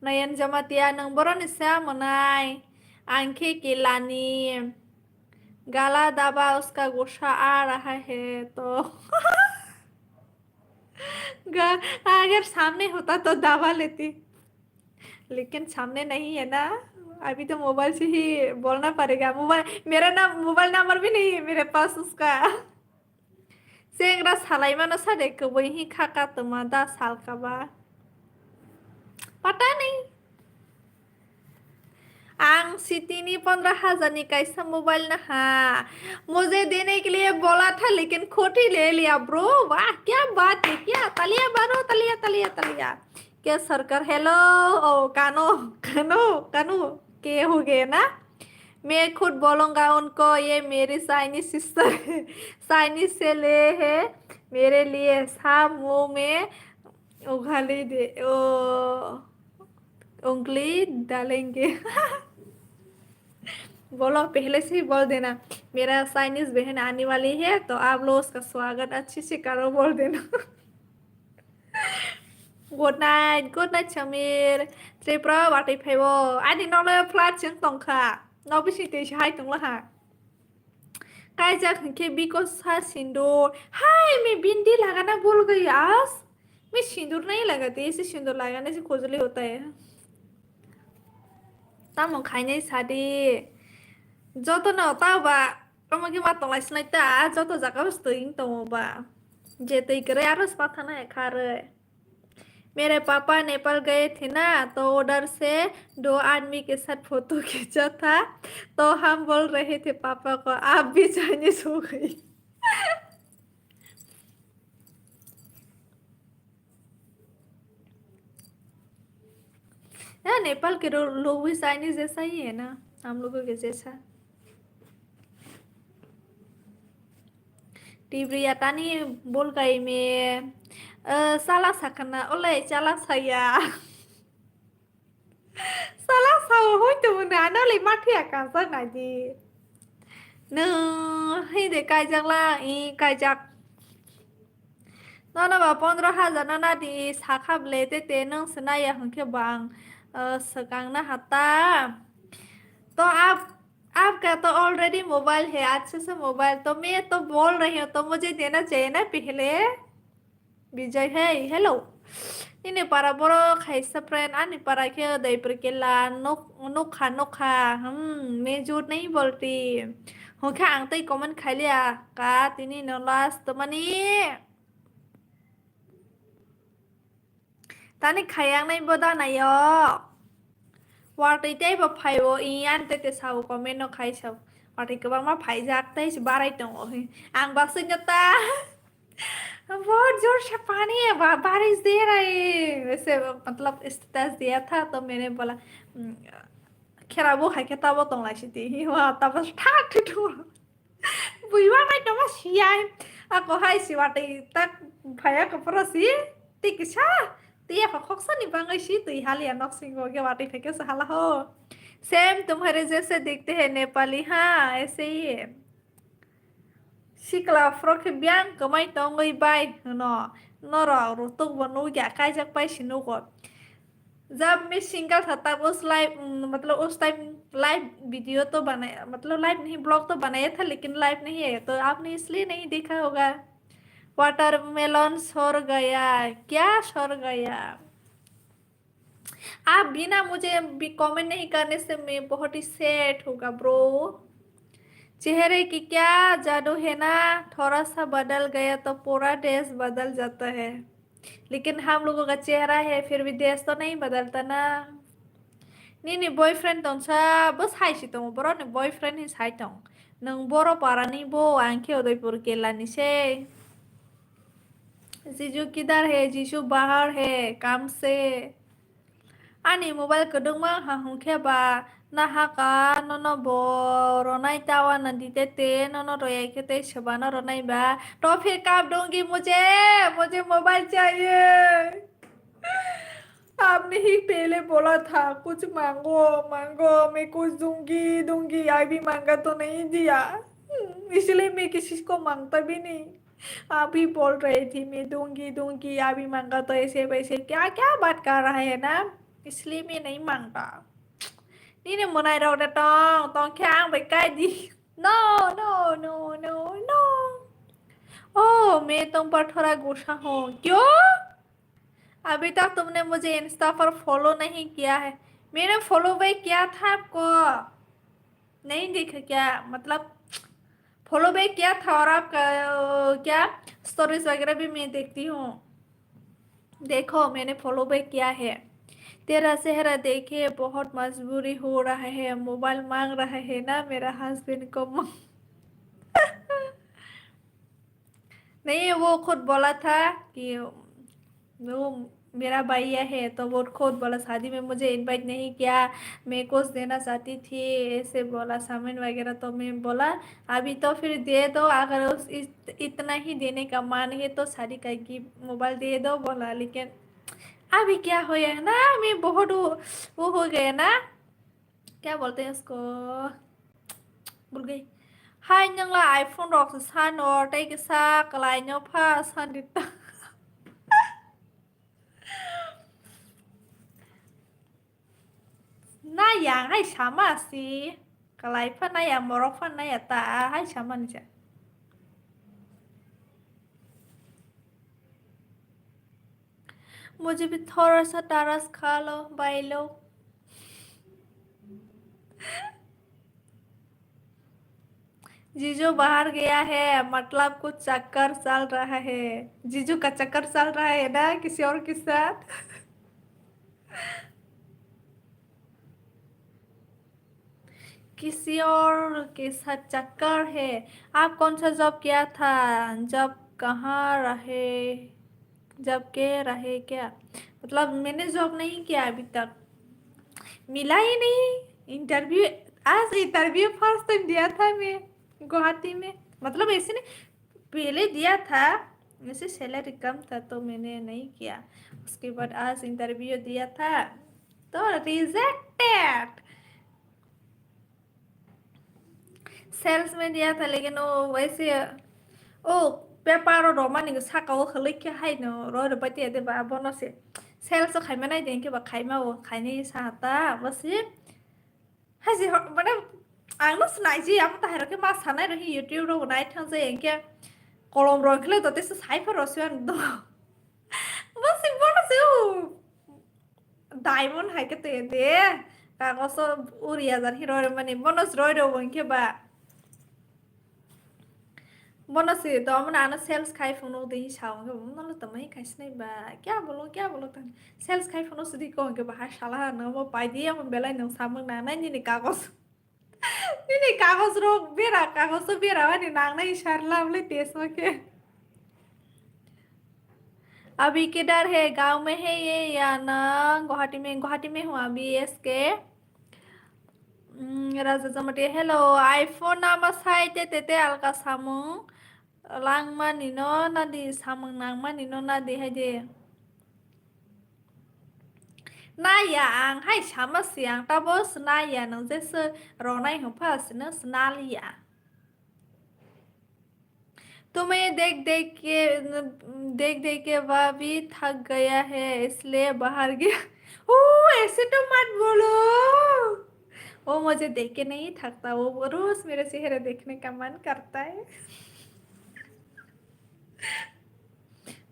Nayan Jamatia, nang boroni sa mwnai, angkhe kilani. Gala daba uska gusha aa raha hai to. गा-, अगर सामने होता तो दबा लेती, लेकिन सामने नहीं है ना, अभी तो मोबाइल से ही बोलना पड़ेगा। मोबाइल, मेरा ना, मोबाइल नंबर भी नहीं है मेरे पास उसका। Chengra salaimano sade kwbwi hi kha katuma da salka ba. Pata ni. Ang city नी पन्द्रह हजार नी कैसा मोबाइल ना हा। मुझे देने के लिए बोला था, लेकिन खोटी ले लिया, ब्रो। वाह, क्या बात है, क्या? तालियां मारो, तालियां, तालियां, तालियां। क्या सरकार? हेलो। ओ, कानो, कानो, कानो, के हो गए ना? मैं खुद बोलूंगा उनको, ये मेरी चाइनीज सिस्टर है। चाइनीज से ले है मेरे लिए, सब मुंह में उंगली दे, ओ, उंगली डालेंगे। बोलो, पहले से ही बोल देना, मेरा चाइनीज बहन आने वाली है, तो आप लोग उसका स्वागत अच्छे से करो, बोल देना। Good night, good night, Samir. Tripura watwi phaibo. Ani nole flat chwng tongkha. No bisi tei hai tongla ha. Kaijak hwnkhe biko sa sindur. Hai, me bindi lagana bhul gayi aaj. Me sindur nahi lagate, aise sindur lagane se khujli hota hai. Tamo khainai sadi. Joto no tao ba, omo khe ma tonglai sinai ta, joto jaga o se twi wng tongo ba. Je twi kwrwi aro se pathana hai kha rwi. मेरे पापा नेपाल गए थे ना, तो उधर से दो आदमी के साथ फोटो खींचा था, तो हम बोल रहे थे पापा को, आप भी चाइनीज हो गई। यार, नेपाल के लो-, लोग भी चाइनीज जैसा ही है ना, हम लोगों के जैसा। Tibriya tani bolgai me, eh, chala sakana, olai chala saya. Chala sao hoi to mune, ano le mathiya kasa nadi. No, hei de kaijak la, i kaijak. Nono ba pondro hajar no nadi sakha ble te te nwng se naiya hwnkhe bang, eh, swkang na hata. To ab आपका तो already mobile है, अच्छे से मोबाइल, तो मैं तो बोल रही हूँ, तो मुझे देना चाहिए ना पहले। Bijay, hey, hello. Nini para borok khaisa friend, ani para khe Daipur Kela, nok-, nokha, nokha. Hmm, मैं झूठ नहीं बोलती हूँ khe ang tei comment khailiya ka tini no last mani. Tani khayang nai bo da nai o. Watwi tei bo phai o, i ani tei te sao comment no khai sao. Watwi kwbangma phaijak tei se barai tongo. Ang ba swi no ta. बहुत जोर से पानी है, बा-, बारिश दे रहा है। वैसे, मतलब, status दिया था, तो मैंने बोला, "उम, खेरा वो है, खेता वो तो लाइसी थी।" वहाँ तब ठा ठुठु। Buiwa nai tongma siyai. Ako hai si watwi tak phaya ko pura si. Tei kisa. Tei ako khoksa ni bangai si twi halia nok singo ge watwi phai khe sa hala ho. Same तुम्हारे जैसे दिखते हैं नेपाली, हाँ, ऐसे ही है। Sikla frock khe biyang kwmai tongwi bai hwno. Norok rutuk bo nukya kaijak pai si nugo. जब मैं सिंगल था तब उस लाइव, उम, मतलब उस टाइम लाइव वीडियो तो बनाया, मतलब लाइव नहीं, ब्लॉग तो बनाया था, लेकिन लाइव नहीं आया, तो आपने इसलिए नहीं देखा होगा। वाटरमेलन सड़ गया, क्या सड़ गया? आप बिना मुझे भी कमेंट नहीं करने से मैं बहुत ही सैड होगा ब्रो। चेहरे की क्या जादू है ना, थोड़ा सा बदल गया तो पूरा ड्रेस बदल जाता है। लेकिन हम लोगों का चेहरा है, फिर भी देश तो नहीं बदलता ना। Nini boyfriend tongsa, bo sai si tongo, borok ni boyfriend hi sai tong. Nwng boro para ni bo, ang khe Udaipur Kela ni se. Jiju kidhar hai, Jiju bahar hai, kam se. Ani mobile kwdwkma ha hwnkhe ba nahaka nono bo ronai tawa na dite te nono royai khe tei swbano ronai ba. To phir kap dungi mujhe, mujhe mobile chahiye. आपने ही पहले बोला था कुछ मांगो, मांगो, मैं कुछ दूंगी, दूंगी, अभी मांगा तो नहीं दिया। हम्म, इसलिए मैं किसी को मांगता भी नहीं। अभी बोल रही थी मैं दूंगी, दूंगी, अभी मांगा तो ऐसे वैसे क्या क्या बात कर रहा है ना, इसलिए मैं नहीं मांगता। Nini mwnai rok de tong, tong khe ang bai kai di. No, no, no, no, no. Oh, मैं तुम पर थोड़ा गुस्सा हूँ। क्यों? अभी तक तुमने मुझे इंस्टा पर फॉलो नहीं किया है। मैंने फॉलो बैक किया था आपको। नहीं देखा क्या? मतलब, फॉलो बैक किया था और आपका, अ, क्या, स्टोरीज वगैरह भी मैं देखती हूँ। देखो, मैंने फॉलो बैक किया है। तेरा चेहरा देखे बहुत मजबूरी हो रहा है, मोबाइल मांग रहा है ना मेरा हस्बैंड को मांग। नहीं, वो खुद बोला था कि वो मेरा भैया है, तो वो खुद बोला, "शादी में मुझे इनवाइट नहीं किया, मैं कुछ देना चाहती थी," ऐसे बोला, सामान वगैरह। तो मैं बोला, "अभी तो फिर दे दो, अगर उस इत-, इतना ही देने का मान है तो शादी का गिफ्ट मोबाइल दे दो," बोला। लेकिन अभी क्या हो गया ना, मैं बहुत वो, वो हो गया ना, क्या बोलते हैं उसको, भूल गई। Hai, nang la iPhone rok se sano, tei kisa kalai no pha sandi ta. Na yang hai sama si. Kalai pha na ya, morok pha na ya ta, hai sama ni cha. मुझे भी थोड़ा सा तरस खा लो भाई लोग। जीजू बाहर गया है, मतलब कुछ चक्कर चल रहा है। जीजू का चक्कर चल रहा है ना किसी और के साथ। किसी और के साथ चक्कर है। आप कौन सा जॉब किया था? जब कहाँ रहे, जब के रहे क्या? मतलब, मैंने जॉब नहीं किया अभी तक, मिला ही नहीं इंटरव्यू। आज इंटरव्यू फर्स्ट टाइम दिया था मैं गुवाहाटी में, मतलब, ऐसे नहीं, पहले दिया था, वैसे सैलरी कम था तो मैंने नहीं किया। उसके बाद आज इंटरव्यू दिया था तो रिजेक्टेड। सेल्स में दिया था, लेकिन वो वैसे, ओ, पेपर और रोमा निको साका वो खले क्या है नो, रो रो बतिया दे बा, बोनो से। सेल्स तो खाइमा नहीं देंगे बा, खाइमा वो खाने ही साता, बस ये। Hai se, mane, ang no sinai je, amo tahai rok khe ma sanai rok YouTube rok nai thang je, engke kolom rok khle to tesa sai phar rok se ang do. Bo se, bono se, o, diamond hai khe te de, kagoso uri ajar hi roi mani, bono se roi rok engke ba. Bono se to, mane ano sales khai phano de hi sao, engke bono le tamo hi khai sinai ba, kya bolo, kya bolo tang. Sales khai phano se di ko engke ba, hai sala ha no mo pai di, amo belai no samung na nai nini kagos. Nini kagos rok bera, kagos to bera ani nang nai sar lam le tes ma khe. अभी किधर है? गांव में है ये या ना गुवाहाटी में? गुवाहाटी में हूँ अभी, SK. Mm, Raja Jamatia, hello. iPhone nama sai te te te alka samung langmani no nadi, samung nangmani no nadi hai de. Naya ang hai sama si ang tabo se naya nang je se ronai hung pha se no se naliya. तुम्हें देख देख के, देख देख के वह भी थक गया है, इसलिए बाहर गया। ओ, ऐसे तो मत बोलो। वो मुझे देख के नहीं थकता, वो रोज मेरा चेहरा देखने का मन करता है।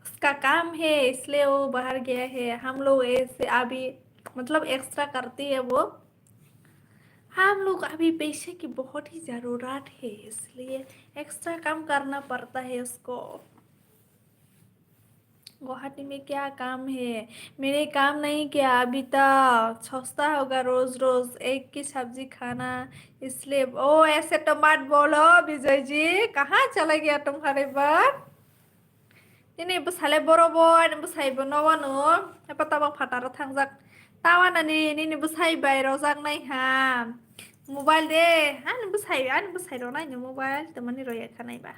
उसका काम है, इसलिए वो बाहर गया है। हम लोग ऐसे अभी, मतलब, एक्स्ट्रा करती है वो। हम लोग अभी पैसे की बहुत ही ज़रूरत है, इसलिए एक्स्ट्रा काम करना पड़ता है उसको। गुवाहाटी में क्या काम है? मैंने काम नहीं किया अभी तक। सोचता होगा रोज रोज एक ही सब्जी खाना, इसलिए। ओ, ऐसे तो मत बोलो विजय जी, कहाँ चला गया तुम्हारे बाप? Nini bwsale boro bo, ani bwsai bo no wano, epa tabang phataro thangjak. Tawa nani nini bwsai bai rojak nai ha. Mobile de, ani bwsai, ani bwsai ro nai ni mobile, tamani roya kha nai ba.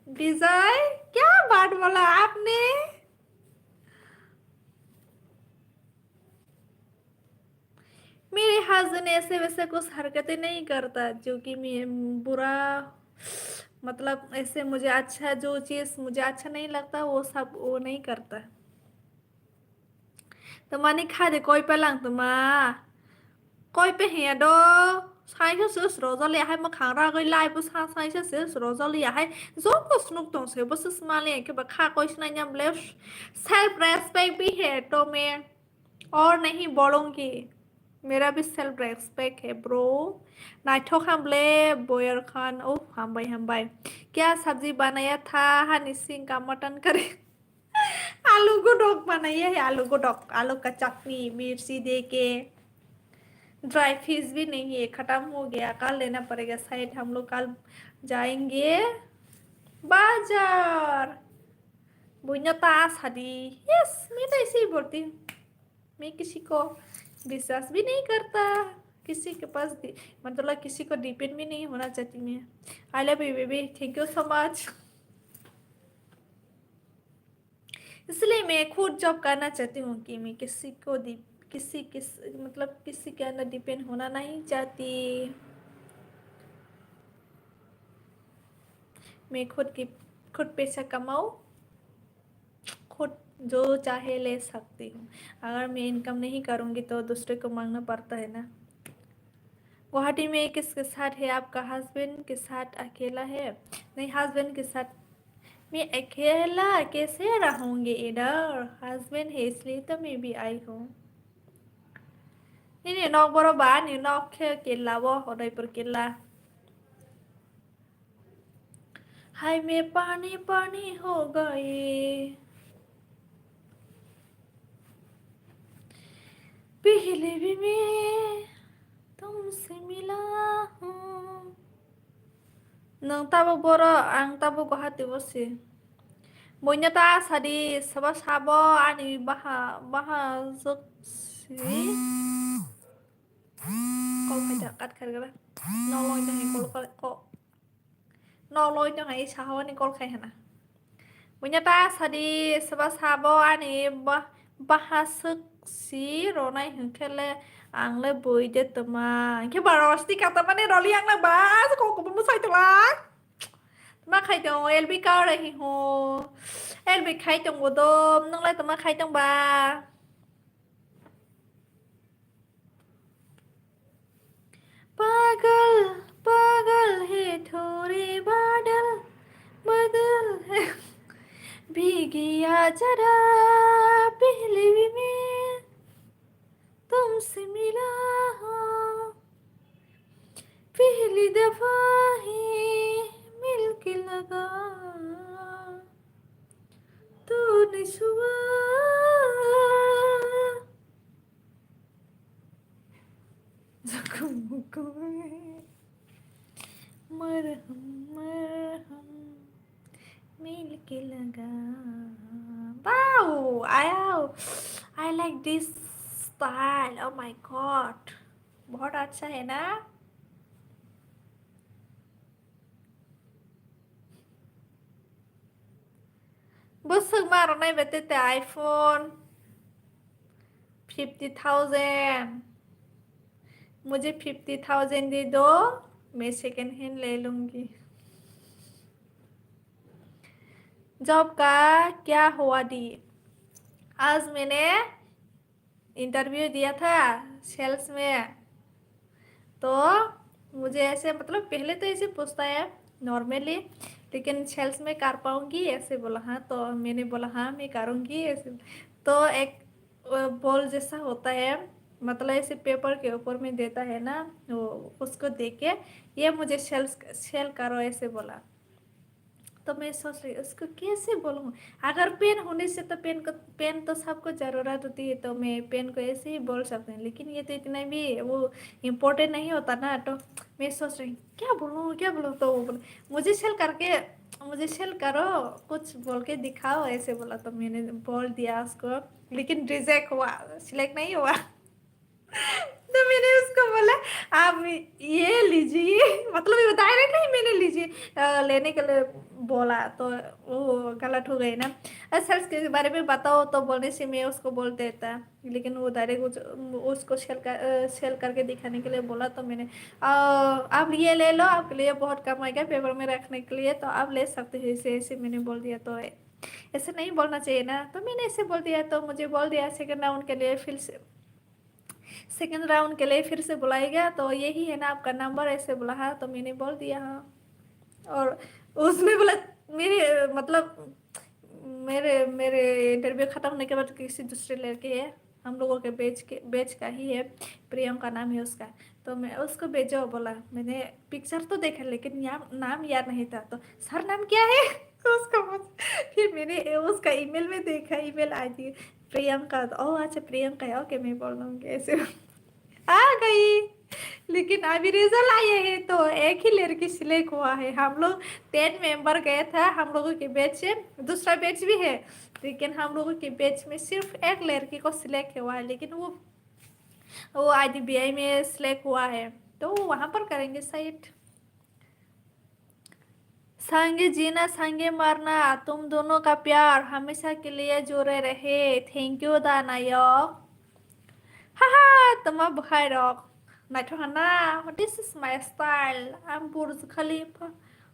विजय, क्या बात बोला आपने? मेरे हस्बैंड ऐसे वैसे कुछ हरकतें नहीं करता, जो कि मैं बुरा, मतलब, ऐसे मुझे अच्छा, जो चीज़ मुझे अच्छा नहीं लगता, वो सब वो नहीं करता। Tamani kha de koi pelang tama. Koi pe hiya do. Saisa se srojali ahai mwkhang ragwi lai bo sa saisa se srojali ahai. Joto snuk tong se bo se smali ke ba kha koi sinai nyam le self respect bhi hai to me. और नहीं बोलूँगी, मेरा भी self respect है bro. Naithok hamle Boyer Khan, oh, hambai hambai. क्या सब्जी बनाया था? Hani Singh ka mutton curry. आलू को डोक बनाइए है, आलू को डोक, आलू का चटनी, मिर्ची दे के। ड्राई फिश भी नहीं है, खत्म हो गया, कल लेना पड़ेगा, शायद हम लोग कल जाएंगे बाजार। Buino ta sadi। Yes, मैं तो ऐसे ही बोलती हूँ। मैं किसी को विश्वास भी नहीं करता, किसी के पास दि-, मतलब किसी को डिपेंड भी नहीं होना चाहती मैं। I love you baby, thank you so much। इसलिए मैं खुद जॉब करना चाहती हूँ कि मैं किसी को दि-, किसी, किस, मतलब किसी के अंदर डिपेंड होना नहीं चाहती। मैं खुद की, खुद पैसा कमाऊँ, खुद जो चाहे ले सकती हूँ। अगर मैं इनकम नहीं करूँगी तो दूसरे को मांगना पड़ता है ना। गुवाहाटी में किसके साथ है? आपका हस्बैंड के साथ अकेला है? नहीं, हस्बैंड के साथ। मैं अकेला कैसे रहूँगी इधर? हस्बैंड है इसलिए तो मैं भी आई हूँ। Nini nok boro ba, ani nok khe killa bo, Udaipur killa. हाय मैं पानी पानी हो गई, पहले भी मैं तुमसे मिला हूँ। Nwng tabuk boro, ang tabuk Guwahati o si. Buino ta sadi, sabo sabo ani baha, baha juk si. Kol khai ta, kat khai gara. No loi ta hai kol khai, ko. No loi ta hai saha ani kol khai hana. Buino ta sadi, sabo sabo ani ba-, baha suk si ronai hwnkhe le ang le bui de toma. Hwnkhe ba rosti kata mani roli ang le ba, kok bo musai tolak. Ma khai tong, L B kar hi ho. L B khai tong bo dom, nung lai toma khai tong ba. पागल पागल है थोड़े बादल, बादल है। भीगी आ जरा पहले भी मैं तुमसे मिला हूँ। पहली दफा ही मिलके लगा तूने छुआ। जख्म को मरहम, मरहम मिलके लगा। Wow, I, I like this style. Oh my God, बहुत अच्छा है ना? Bwswk ma rwnai bai tei tei iPhone fifty thousand. मुझे fifty thousand दे दो, मैं second hand ले लूंगी। जॉब का क्या हुआ दी? आज मैंने इंटरव्यू दिया था सेल्स में, तो मुझे ऐसे, मतलब, पहले तो ऐसे पूछता है नॉर्मली, लेकिन सेल्स में कर पाऊंगी ऐसे बोला। हाँ, तो मैंने बोला, हाँ, मैं करूंगी ऐसे। तो एक, अ, बॉल जैसा होता है, मतलब, ऐसे पेपर के ऊपर में देता है ना, वो उसको दे के, ये मुझे सेल्स, सेल करो ऐसे बोला। तो मैं सोच रही, उसको कैसे बोलूँ? अगर पेन होने से तो पेन को, पेन तो सबको ज़रूरत होती है, तो मैं पेन को ऐसे ही बोल सकती हूँ, लेकिन ये तो इतना भी वो इम्पोर्टेंट नहीं होता ना। तो मैं सोच रही, क्या बोलूँ, क्या बोलूँ? तो वो बोले, मुझे सेल करके, मुझे सेल करो, कुछ बोल के दिखाओ, ऐसे बोला। तो मैंने बोल दिया उसको, लेकिन रिजेक्ट हुआ, सिलेक्ट नहीं हुआ। तो मैंने उसको बोला, आप ये लीजिए, मतलब, ये डायरेक्ट नहीं, मैंने लीजिए, अ, लेने के लिए बोला, तो वो गलत हो गई ना। अ, सेल्स के बारे में बताओ, तो बोलने से मैं उसको बोल देता, लेकिन वो डायरेक्ट उस, उसको सेल कर, अ, सेल करके दिखाने के लिए बोला। तो मैंने, अ, आप ये ले लो, आपके लिए बहुत कम आएगा पेपर में रखने के लिए, तो आप ले सकते हो, ऐसे ऐसे मैंने बोल दिया। तो ऐसे नहीं बोलना चाहिए ना, तो मैंने ऐसे बोल दिया। तो मुझे बोल दिया सेकंड राउंड के लिए फिर से, सेकंड राउंड के लिए फिर से बुलाएगा, तो यही है ना आपका नंबर, ऐसे बोला। हाँ, तो मैंने बोल दिया हाँ। और उसने बोला, मेरे, मतलब, मेरे, मेरे इंटरव्यू ख़त्म होने के बाद किसी दूसरे लड़के है, हम लोगों के बैच के, बैच का ही है, प्रियंका नाम है उसका। तो मैं उसको भेजो बोला, मैंने पिक्चर तो देखा, लेकिन या-, नाम याद नहीं था। तो सर, नाम क्या है? उसका मुझे, फिर मैंने ए-, उसका ईमेल में देखा, ईमेल आईडी प्रियंका। ओह अच्छा, प्रियंका है, ओके, मैं बोल दूंगी ऐसे। आ गई। लेकिन अभी रिजल्ट आया है तो एक ही लड़की सिलेक्ट हुआ है। हम लोग टेन मेंबर गए था हम लोगों के बैच से, दूसरा बैच भी है, लेकिन हम लोगों के बैच में सिर्फ एक लड़की को सिलेक्ट हुआ है, लेकिन वो वो आईडीबीआई में सिलेक्ट हुआ है, तो वहां पर करेंगे शायद। संगे जीना संगे मरना, तुम दोनों का प्यार हमेशा के लिए जुड़े रहे। Thank you da nayok. Haha, tama bwkhai rok. Naithok hana, this is my style. I'm Burj Khalifa.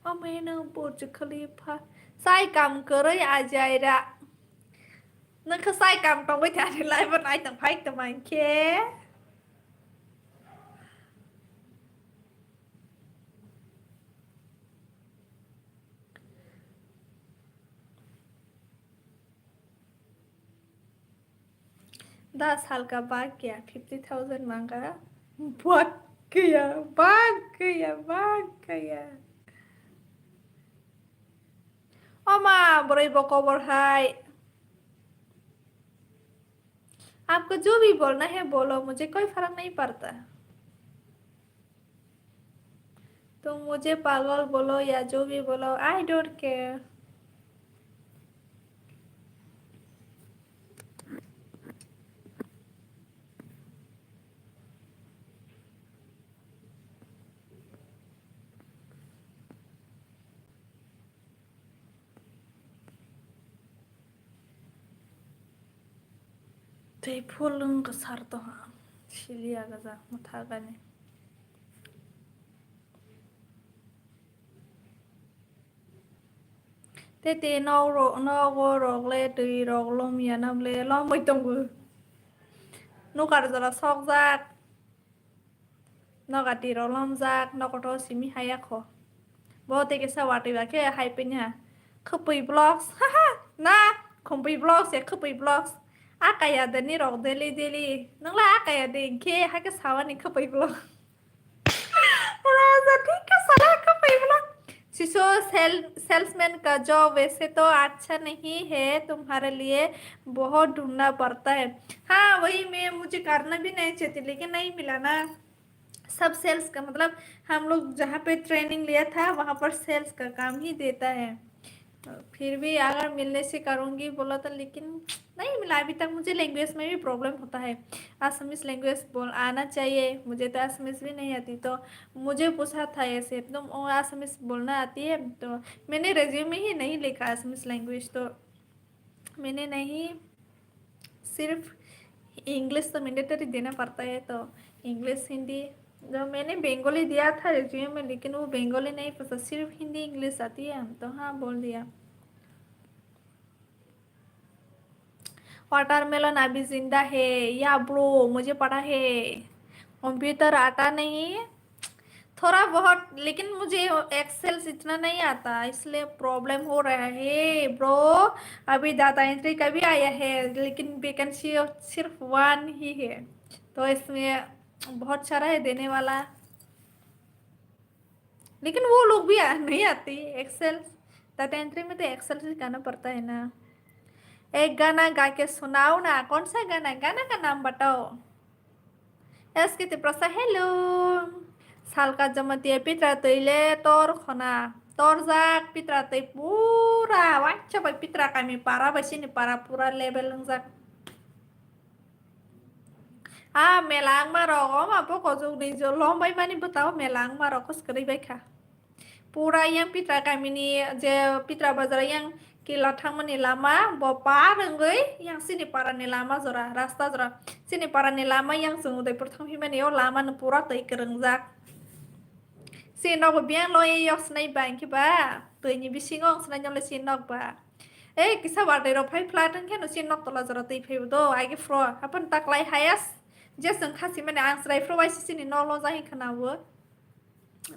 Ameno Burj Khalifa. Sai kam kwrwi ajaira. Nwng khe sai kam tongwi thani live o nai tong phai tong mankhe. Da salka bak ya fifty thousand manga. Bak ya, bak ya, bak ya. Oma, bwrwi bo kobor hai. आपको जो भी बोलना है बोलो, मुझे कोई फर्क नहीं पड़ता। तुम मुझे पागल बोलो या जो भी बोलो, I don't care. Tei phulung kwsar tongha, siliya gajak mwthagani. Tei tei nok ro-, nogo rok le twi rok lom ya nam le lomwi tongo. Nukar jora sokjak. Nokati rok lomjak, nokoto simi haya kho. Bo tei kisa watwi ba khe hai pini ha. Khwpwi vlogs, haha, na, Khumpwi vlogs ya, Khwpwi vlogs. A kaya de ni rok daily daily. Nangla a kaya de khe ha khe sawani Khwpwi vlog. Raja thik khe sala Khwpwi vlog. Siso sel-, salesman ka job वैसे तो अच्छा नहीं है, तुम्हारे लिए बहुत ढूंढना पड़ता है। हाँ, वही मैं, मुझे करना भी नहीं चाहती, लेकिन नहीं मिला ना। सब सेल्स का, मतलब, हम लोग जहाँ पे ट्रेनिंग लिया था, वहाँ पर सेल्स का काम ही देता है। फिर भी अगर मिलने से करूँगी बोला था, लेकिन नहीं मिला। अभी तक मुझे लैंग्वेज में भी प्रॉब्लम होता है। असमीज लैंग्वेज बोल आना चाहिए, मुझे तो असमीज भी नहीं आती, तो मुझे पूछा था ऐसे, "तुम वो असमीज बोलना आती है?" तो मैंने रिज्यूमे ही नहीं लिखा असमीज लैंग्वेज, तो मैंने नहीं, सिर्फ इंग्लिश तो मैंडेटरी देना पड़ता है, तो इंग्लिश, हिंदी, तो मैंने बंगाली दिया था रिज्यूमे में, लेकिन वो बंगाली नहीं पसंद, सिर्फ हिंदी इंग्लिश आती है, हम तो हाँ बोल दिया। वाटरमेलन अभी जिंदा है, या ब्रो, मुझे पता है। कंप्यूटर आता नहीं, थोड़ा बहुत, लेकिन मुझे एक्सेल इतना नहीं आता, इसलिए प्रॉब्लम हो रहा है ब्रो। अभी डाटा एंट्री का भी आया है, लेकिन वैकेंसी सिर्फ वन ही है, तो इसमें बहुत सारा है देने वाला। लेकिन वो लोग भी आ, नहीं आती एक्सेल। डाटा एंट्री में तो एक्सेल सिखाना पड़ता है ना। एक गाना गा के सुनाओ ना। कौन सा गाना? गाना का नाम बताओ। एस के Tiprasa, hello। Salka Jamatia pitra twi le tor khona. Torjak pitra twi pura waisa bai pitra kami para bai sini para pura level wngjak. A mela wngma rok, o ma bokojok ni jo lom bai mani bwtao mela wngma rok kwswk kwrwi bai kha. Pura yang pitra kamini je pitra bazar yang kila thangmani lama bo par wngwi yang sini para ni lama jora, rasta jora. Sini para ni lama yang chwng Udaipur thang himani o lama no pura twi kwrwngjak. Si nogo biyang loi yok sinai ba, hinkhe ba twi ni bisingo wng sinai nole si nok ba. Ei, kisa watwi rok phai flat wngkhe no chini nok tola jora twi phaibo do, age fro, haphano taklai highest. Je chwng kha simani ang chwrai phro waisa chini nok lojak hinwi khwnawo.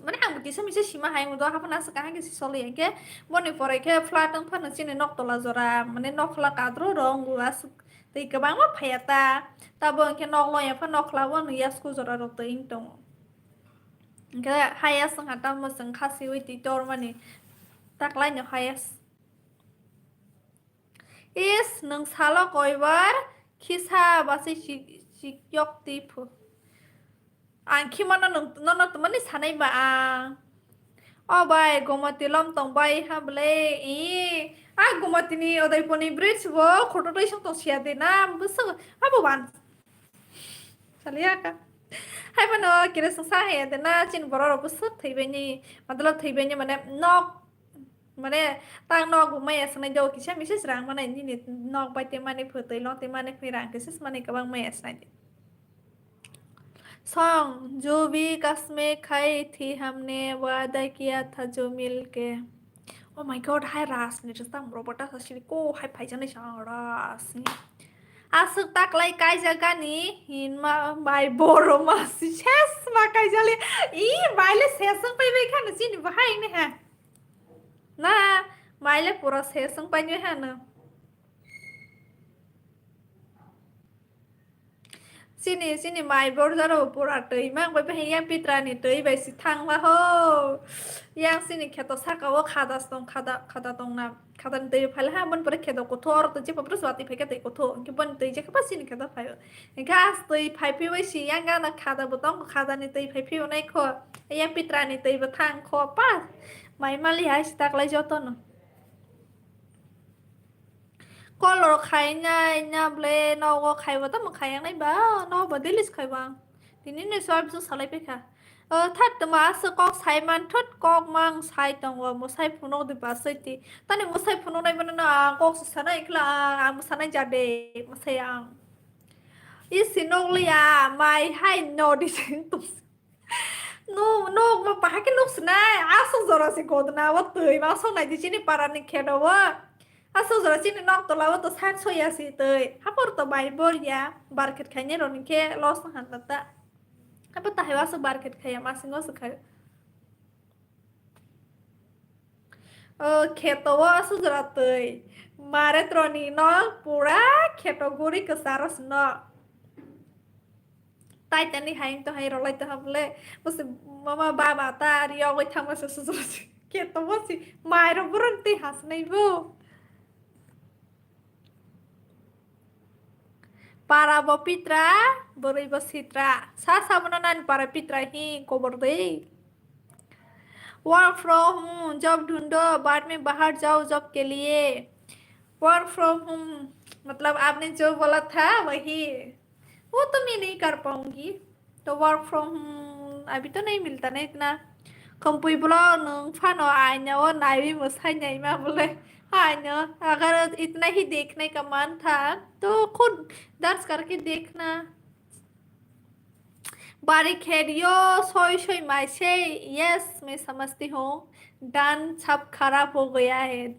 Mane ang bo kisa misa sima hai wngdo, haphano aswk kaham khe si soli ya khe. Boni pore khe flat wng phano chini nok tola jora, mane nok khwla kadro rok wngo aswk. Twi kwbangma phaiya ta. Tabo hwnkhe nok loya pha nok khwla o nw yasku jora rok twi wng tongo. Hwnkhe highest wngkha tamo chwng kha siwi twi tormani. Taklaino highest. Is, nwng salo koibar khisa basi chikyok tiphu. Ang khimano nwng, nono twmani sanai ba ang. O bai, Gomati lom tong bai ha bwle. I, a Gomati ni Udaipur ni bridge bo khoto twi song tong siya de na, bwswk, abo ban. Saliya ka. Hai mano, kire song sa he de na, chin borok rok bwswk thwi bai ni, matlab thwi bai ni mane nok, mane tang nok bo maya sanai do, kisa misa rang mane nini nok bai te mani phu twi long te mani phu rang kisa mani kwbang maya sanai de. Song, जो भी कसमें खाई थी हमने, वादा किया था जो मिलके. Oh my God, hai Ras ni rwchapmung rok bo ta sini ko hai phaijaknai sa Ras ni. Aswk taklai kaijagani hinma bai boro masi ses ma kaijali. I bai le ses wng pai bai khano chini bo hai ne ha. Na, bai le pura ses wng pai ne ha no. Chini, chini mai borjaro pura twi mang bai bai yang pitra ni twi bai si thang ba ho. Yang chini kheto saka o khada tong, khada, khada tong na. Khada ni twi phai ha, bon pore kheto kotho oro twi je papra swati phai khe twi kotho. Hwnkhe bon twi je khe ba chini kheto phai. Hwnkhe as twi phai phi bai si yang gana khada bo tong, khada ni twi phai phi onai kho. Yang pitra ni twi bo thang kho pa. Mai mali hai si taklai joto no. Kolor khainai na ble nogo khaibo tamo khaiyangnai ba, nogo delete khaibo ang. Tini ni sob jwng salai pekha. O, thar tamo aswk kok sai man thot kok mang sai tongo, mwsai phunuk di ba swi ti. Tani mwsai phunuk nai bono no ang kok se sanai ikla ang, ang mwsanai ja de, mwsai ang. Isi nukliya, mai hai no di sing tus. No, nok ma pahake nok sinai, aswk jora se godna o twi ma sok nai di chini para ni kheto o. Aswk jora chini nok tola o to sak soya si twi. Hapor to bai bor ya, bar khet khainai roni khe los na han ta. Hapor ta hai aswk bar khet khaya ma singo se khayo. O kheto o aswk jora twi. Mare troni nok pura kheto guri kwcharo sino. Titanic hai to hai rolai to hamle. Bose mama baba ta ari ogoi thangma se sujuro se. Kheto bo si mai ro buron te hasnai bo. Para bo pitra, boroi bo sitra. Sa sabono nani para pitra hi kobor dei. Work from home, job ढूंढो, बाद में बाहर जाओ job के लिए. Work from home, मतलब आपने जो बोला था वही. वो तो मैं नहीं कर पाऊंगी. तो work from home अभी तो नहीं मिलता ना इतना. Kampui bolo nung phano aina o naiwi mwsai naima bole. Aina, agar itna hi dekhne ka man tha, to khud dance karke dekhna. बारी खेडियो सोई सोई माइसे. यस, मैं समझती हूँ. डन, सब खराब हो गया है.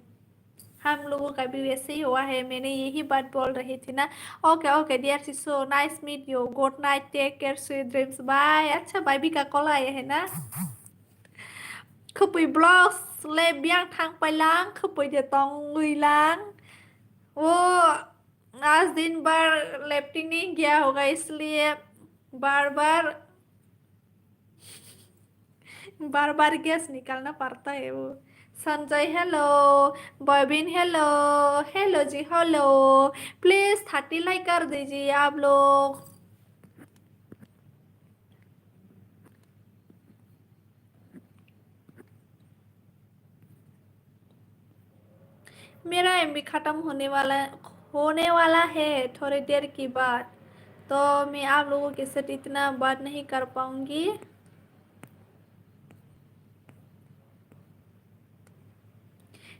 हम लोगों का भी वैसे ही हुआ है. मैंने यही बात बोल रही थी ना. ओके, ओके, डियर शिशु, nice meet you. Good night, take care, sweet dreams, bye. अच्छा, भाभी का कॉल आया है ना. Khupui vlogs le biang thang pailang, khupui de tong uilang. वो आज दिन भर लैपटिंग नहीं किया होगा, इसलिए बार बार, बार बार गैस निकालना पड़ता है वो. संजय, हेलो. बॉबिन, hello. Hello ji, hello. Please थर्टी लाइक कर दीजिए आप लोग. मेरा एमबी खत्म होने वाला, होने वाला है थोड़ी देर के बाद, तो मैं आप लोगों के साथ इतना बात नहीं कर पाऊंगी.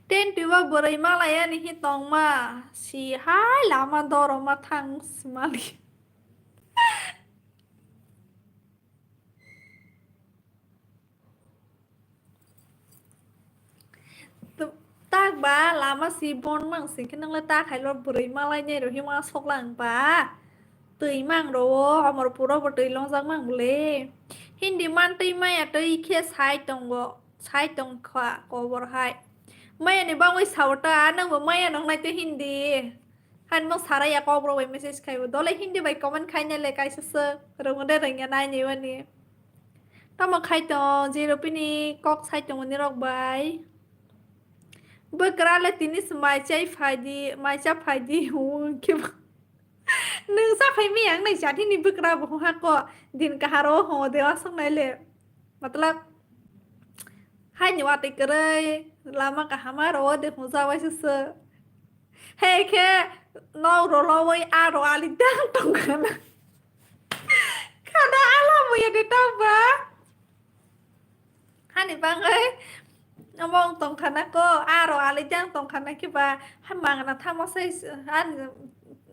Ten twibo bwrwi malaya ni hi tongma si hai lama doroma thang simali. Tak ba lama si bon mang sing khe nang le ta khai lo bwrwi malai nai ro hima sok lang ba. Twi mang ro o, amor puro bo twi longjak mang bole. Hindi man twi maya twi khe sai tongo, sai tong kha kobor hai. Maya ni bangwi sao ta, nang bo maya nang nai tei hindi. Han mo sarai ya kok rok bai message khai bo. Dole hindi bai comment khai nai le kaisa se rwng de rwng ya nai ni wani. Tamo khai tong, je rupini kok sai tong ni rok bai. bwkra le tini se mai chai phaidi, mai cha phaidi, hwnkhe ba. Nwng cha phai mi ang nai cha thini bwkra bo hwnkha ko, din kaharo ho de aswk nai le. Matlab, haini watwi kwrwi, lama kahama ro de hwnja waisa se. He khe nok rolo oi aro ali dang tongkhana. Khana ala muya de tang ba. Hani bangwi omo wng tongkhana ko, aro ali dang tongkhana khe ba, ha mangna thamo sai ani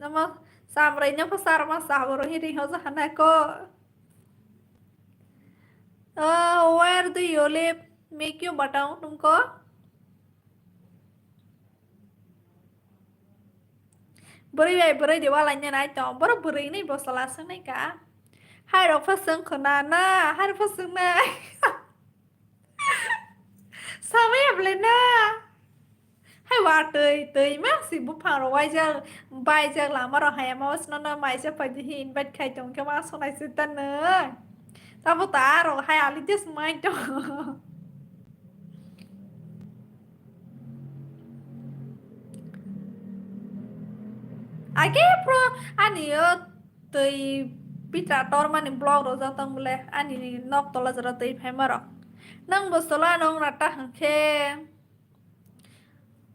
omo samrai no pha sarma saboro hiri hoja hana ko. Oh, where do you live? Make you batao tumko. Bwrwi bai bwrwi de walai nai tong. Borok bwrwi ni bosala swngnai ka. Hai rok pha swng khna na, hai rok pha swng nai. Samaya bwle na. Hai wa twi, twi ma si buphang rok waijak, baijak lama rok hai ma wasno no maisa phaidi hi invite khai tong khe ma sonai se ta nai. Tabo ta rok hai ali des mai tong. Age pro ani yo twi pitra tor mani blog rok jatong bole ani nok tola jora twi phaima rok. Nang bo sola nong rata hwnkhe.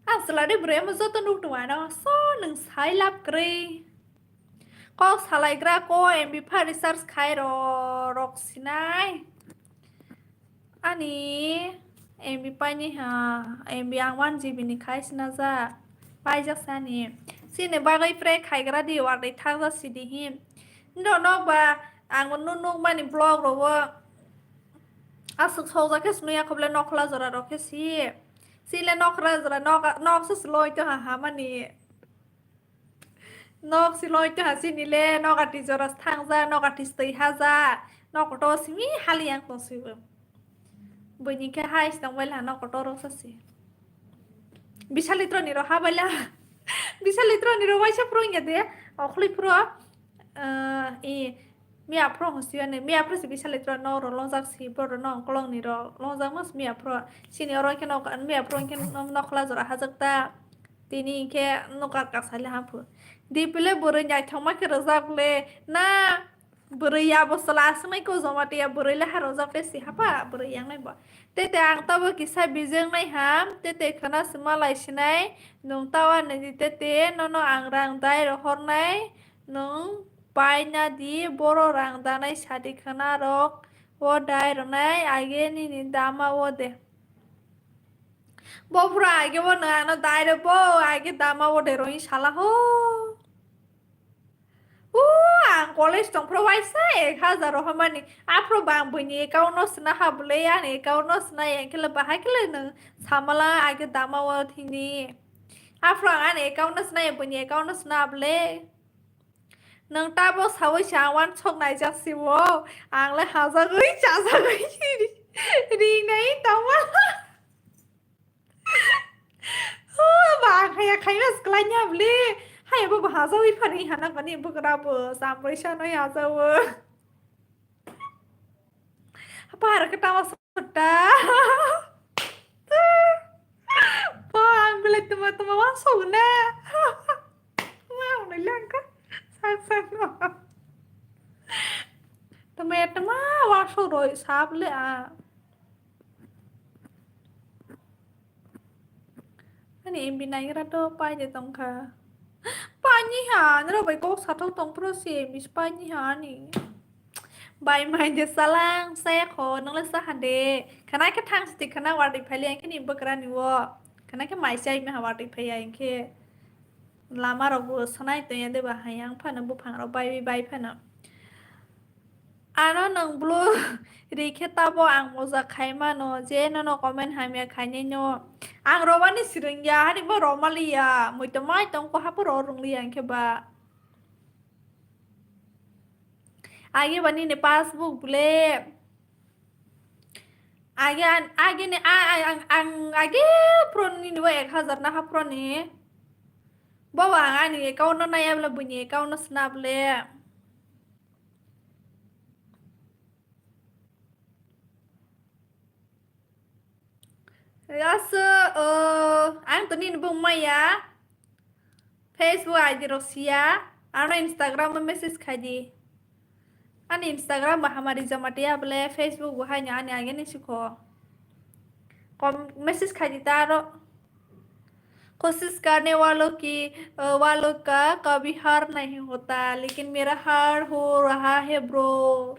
Ang chwla de bwrwi omo joto nuk tong ano, so nwng sai lab kwrwi. Kok salaigra ko M B pha research khai ro rok sinai. Ani M B paini ha, M B ang one G B ni khai sinajak. Paijak sani. Sini bagwi pre khaigra di wardi thakjak sidi hi. Nokba ang nuk nuk mani blog rogo. Aswk sokjak khe swnwi yakhoble nokhla jora rok khe si. Sile nokhla jora nok, nok se sloi to ha hamani. Nok si loi ta sini le, nok ati jora thangja, nok ati stwi haja, nok to simi hali yang to sibo. Bini khe hai stong bai la nok to ro sa si. Bisa litro ni ro ha bai la. Bisa litro ni ro waisa pro ya de. Okhli pro. Eh, i miya pro ho siya ne. Miya pro si bisa litro no ro longjak si bro no kolong ni ro longjak mas miya pro. Sini oro khe nok miya pro khe nok la jora hajak ta. Tini hinkhe nokar kasai le hamphu. Dipile bwrwi naithokma khe rwjak le na bwrwi ya bo chwla aswknai ko joma tei ya bwrwi le ha rwjak le si hapha bwrwi yangnai bo. Tete ang tabo kisa bijeng nai ham, tete khwna sima lai sinai, nwng tawa nini tete nono ang rang dai rohornai, nwng pai na di boro rang danai sadi khwna rok o dai rwnai age nini dama o de. Bo phuru age bo nang ano direct bo age dama o de roi sala ho. U ang college tong phuru waisa ek hajar rohormani. Aphuru bang buini account no sna ha bwle ani account no sna ya kele bahai kele nang samala age dama o thini. Aphuru ang ani account no sna ya buini account no sna bwle. Nwng tabo sawi se ang uansuk naijak si o. Ang le hajagwi chajagwi rinai tongma. O ba ang haya khaina swkhlai nya bwle. Haya bo bo hajagwi phani hana kani bwkra bo chamrwi sanwi hajago. Apa harap ketawa sota. Wah, ang belai tuma-tuma uansuk na. Wah, ang belai langka. Sak sak no. Tuma tuma uansuk roi sab le a. Ani M B naigra to pai de tongkha. Pai ni ha, nero bai kok sathok tong pro si M B pai ni ha ani. Bai mai de salang saya kho nang le sa hande. Khana khe thang sti khana wardi phali ang khe ni bwkra ni wo. Khana khe mai sai me ha wardi phai ang khe. Lama rok bo sanai to ya de ba hai ang phano buphang rok bai bai phano. Ano nwng blue ri khe tabo ang moja khai mano, je nono comment hamya khainai no. Ang romani sirwngya, hani bo romaliya, muitomai tongkho haphuru rwngliya hinkhe ba. Age ba nini passbook bwle. Age an, age ni, a, a, ang, ang age phuru nini bo ek hajar na haphuru ni. Bo ba ang ani account no naiya bwle, buini account no sna bwle. Aswk, o, ang Tini ni bung maya. Facebook I D rok siya. Ano Instagram o message khai di. Ani Instagram bo hamari jamatia bole, Facebook bo haino ani ageni sikho. Kom message khai di ta aro. कोशिश करने वालों की, अ, वालों का कभी हार नहीं होता, लेकिन मेरा हार हो रहा है bro।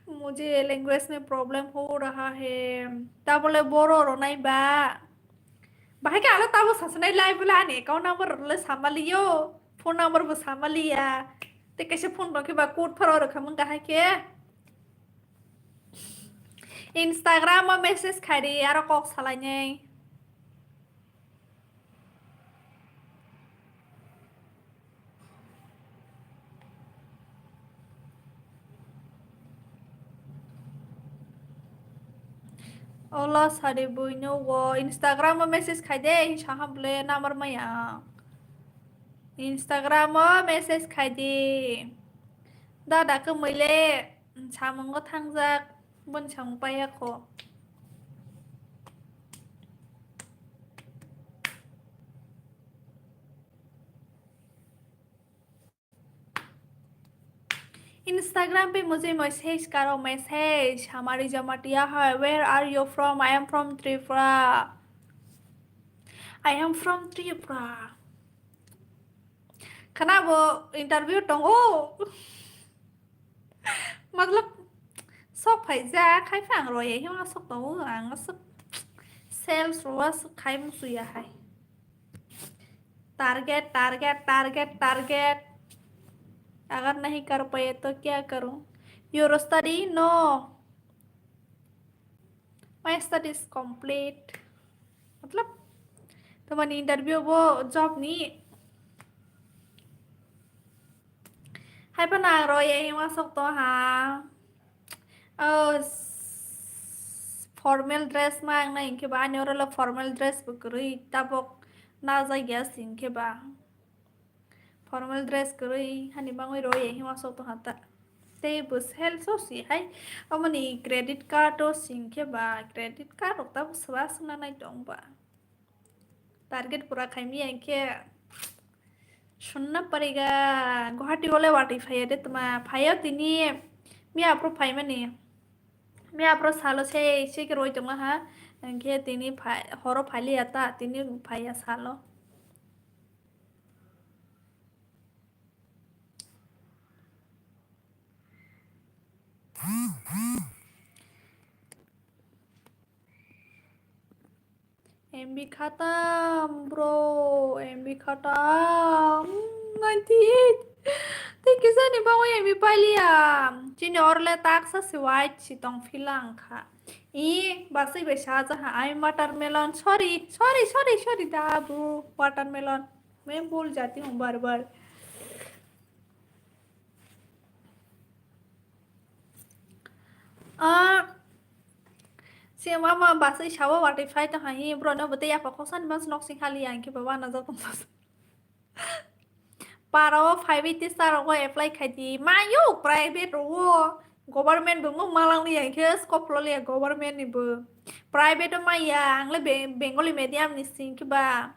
मुझे language में problem हो रहा है। Ta bole boro ronai ba. Bahai ke alo tabo sasanai live bole ani account number le samaliyo, phone number bo samaliya. Te kaisa phone rok khe ba code pharo rok khamang kahai khe. Instagram o message khai di, aro kok salainai. Ola sari buino wo Instagram o message khai de, saham bole number maya. Instagram o message khai di. Dada ke mele samungo thangjak, boni samung paya kho. Instagram pe mujhe message karo, message. Hamari jamatia hai. Where are you from? I am from Tripura. I am from Tripura. Khana bo interview tongo. Matlab, sok phaijak, khai pha ang roye, hima sok tongo, ang sok sales ro sok khai musuya hai. Target, target, target, target. अगर नहीं कर पाए तो क्या करूं? Your study? No. My study is complete. मतलब, tamani interview bo job ni. Hai pa nang ro ye hima sok to ha. Oh, s-, formal dress ma ang na inkhe ba ani oro le formal dress bo kwrwi tabok na jagya sing khe ba. Formal dress kwrwi hani bangwi ro ye hima sok to ha ta. Tei bo sales o si hai. Amoni credit card o sing khe ba credit card rok tabok swba swngna nai tong ba. Target pura khaimya hinkhe sunna pariga. Guwahati ole watwi phaiya de tma phaiya tini miya aphuru phaimani. Miya aphuru salo se se khe roi tongma ha. Hinkhe tini phai-, horo phailiya ta tini phaiya salo. M B khatam, bro, M B khatam. Ninety eight. Tei kisa ni bagwi M B pailiya. Chini orle taksa se white si tong phila wngkha. I, baswi bai saja ha, I watermelon. Sorry, sorry, sorry, sorry, da, bro, watermelon. Main bhul jati hu bar bar. Ah, se mama basai sawa watwi phai tong hai, bro no bwtwi yapha khosani mas nok sing hali yang khe baba na jok tong. Para o phai bai tei sir rogo apply khai di. Mayo private rogo, government bo mung malang li yang khe scope lo le government ni bo. Private o maya ang le Be-, Bengali medium ni sing khe ba.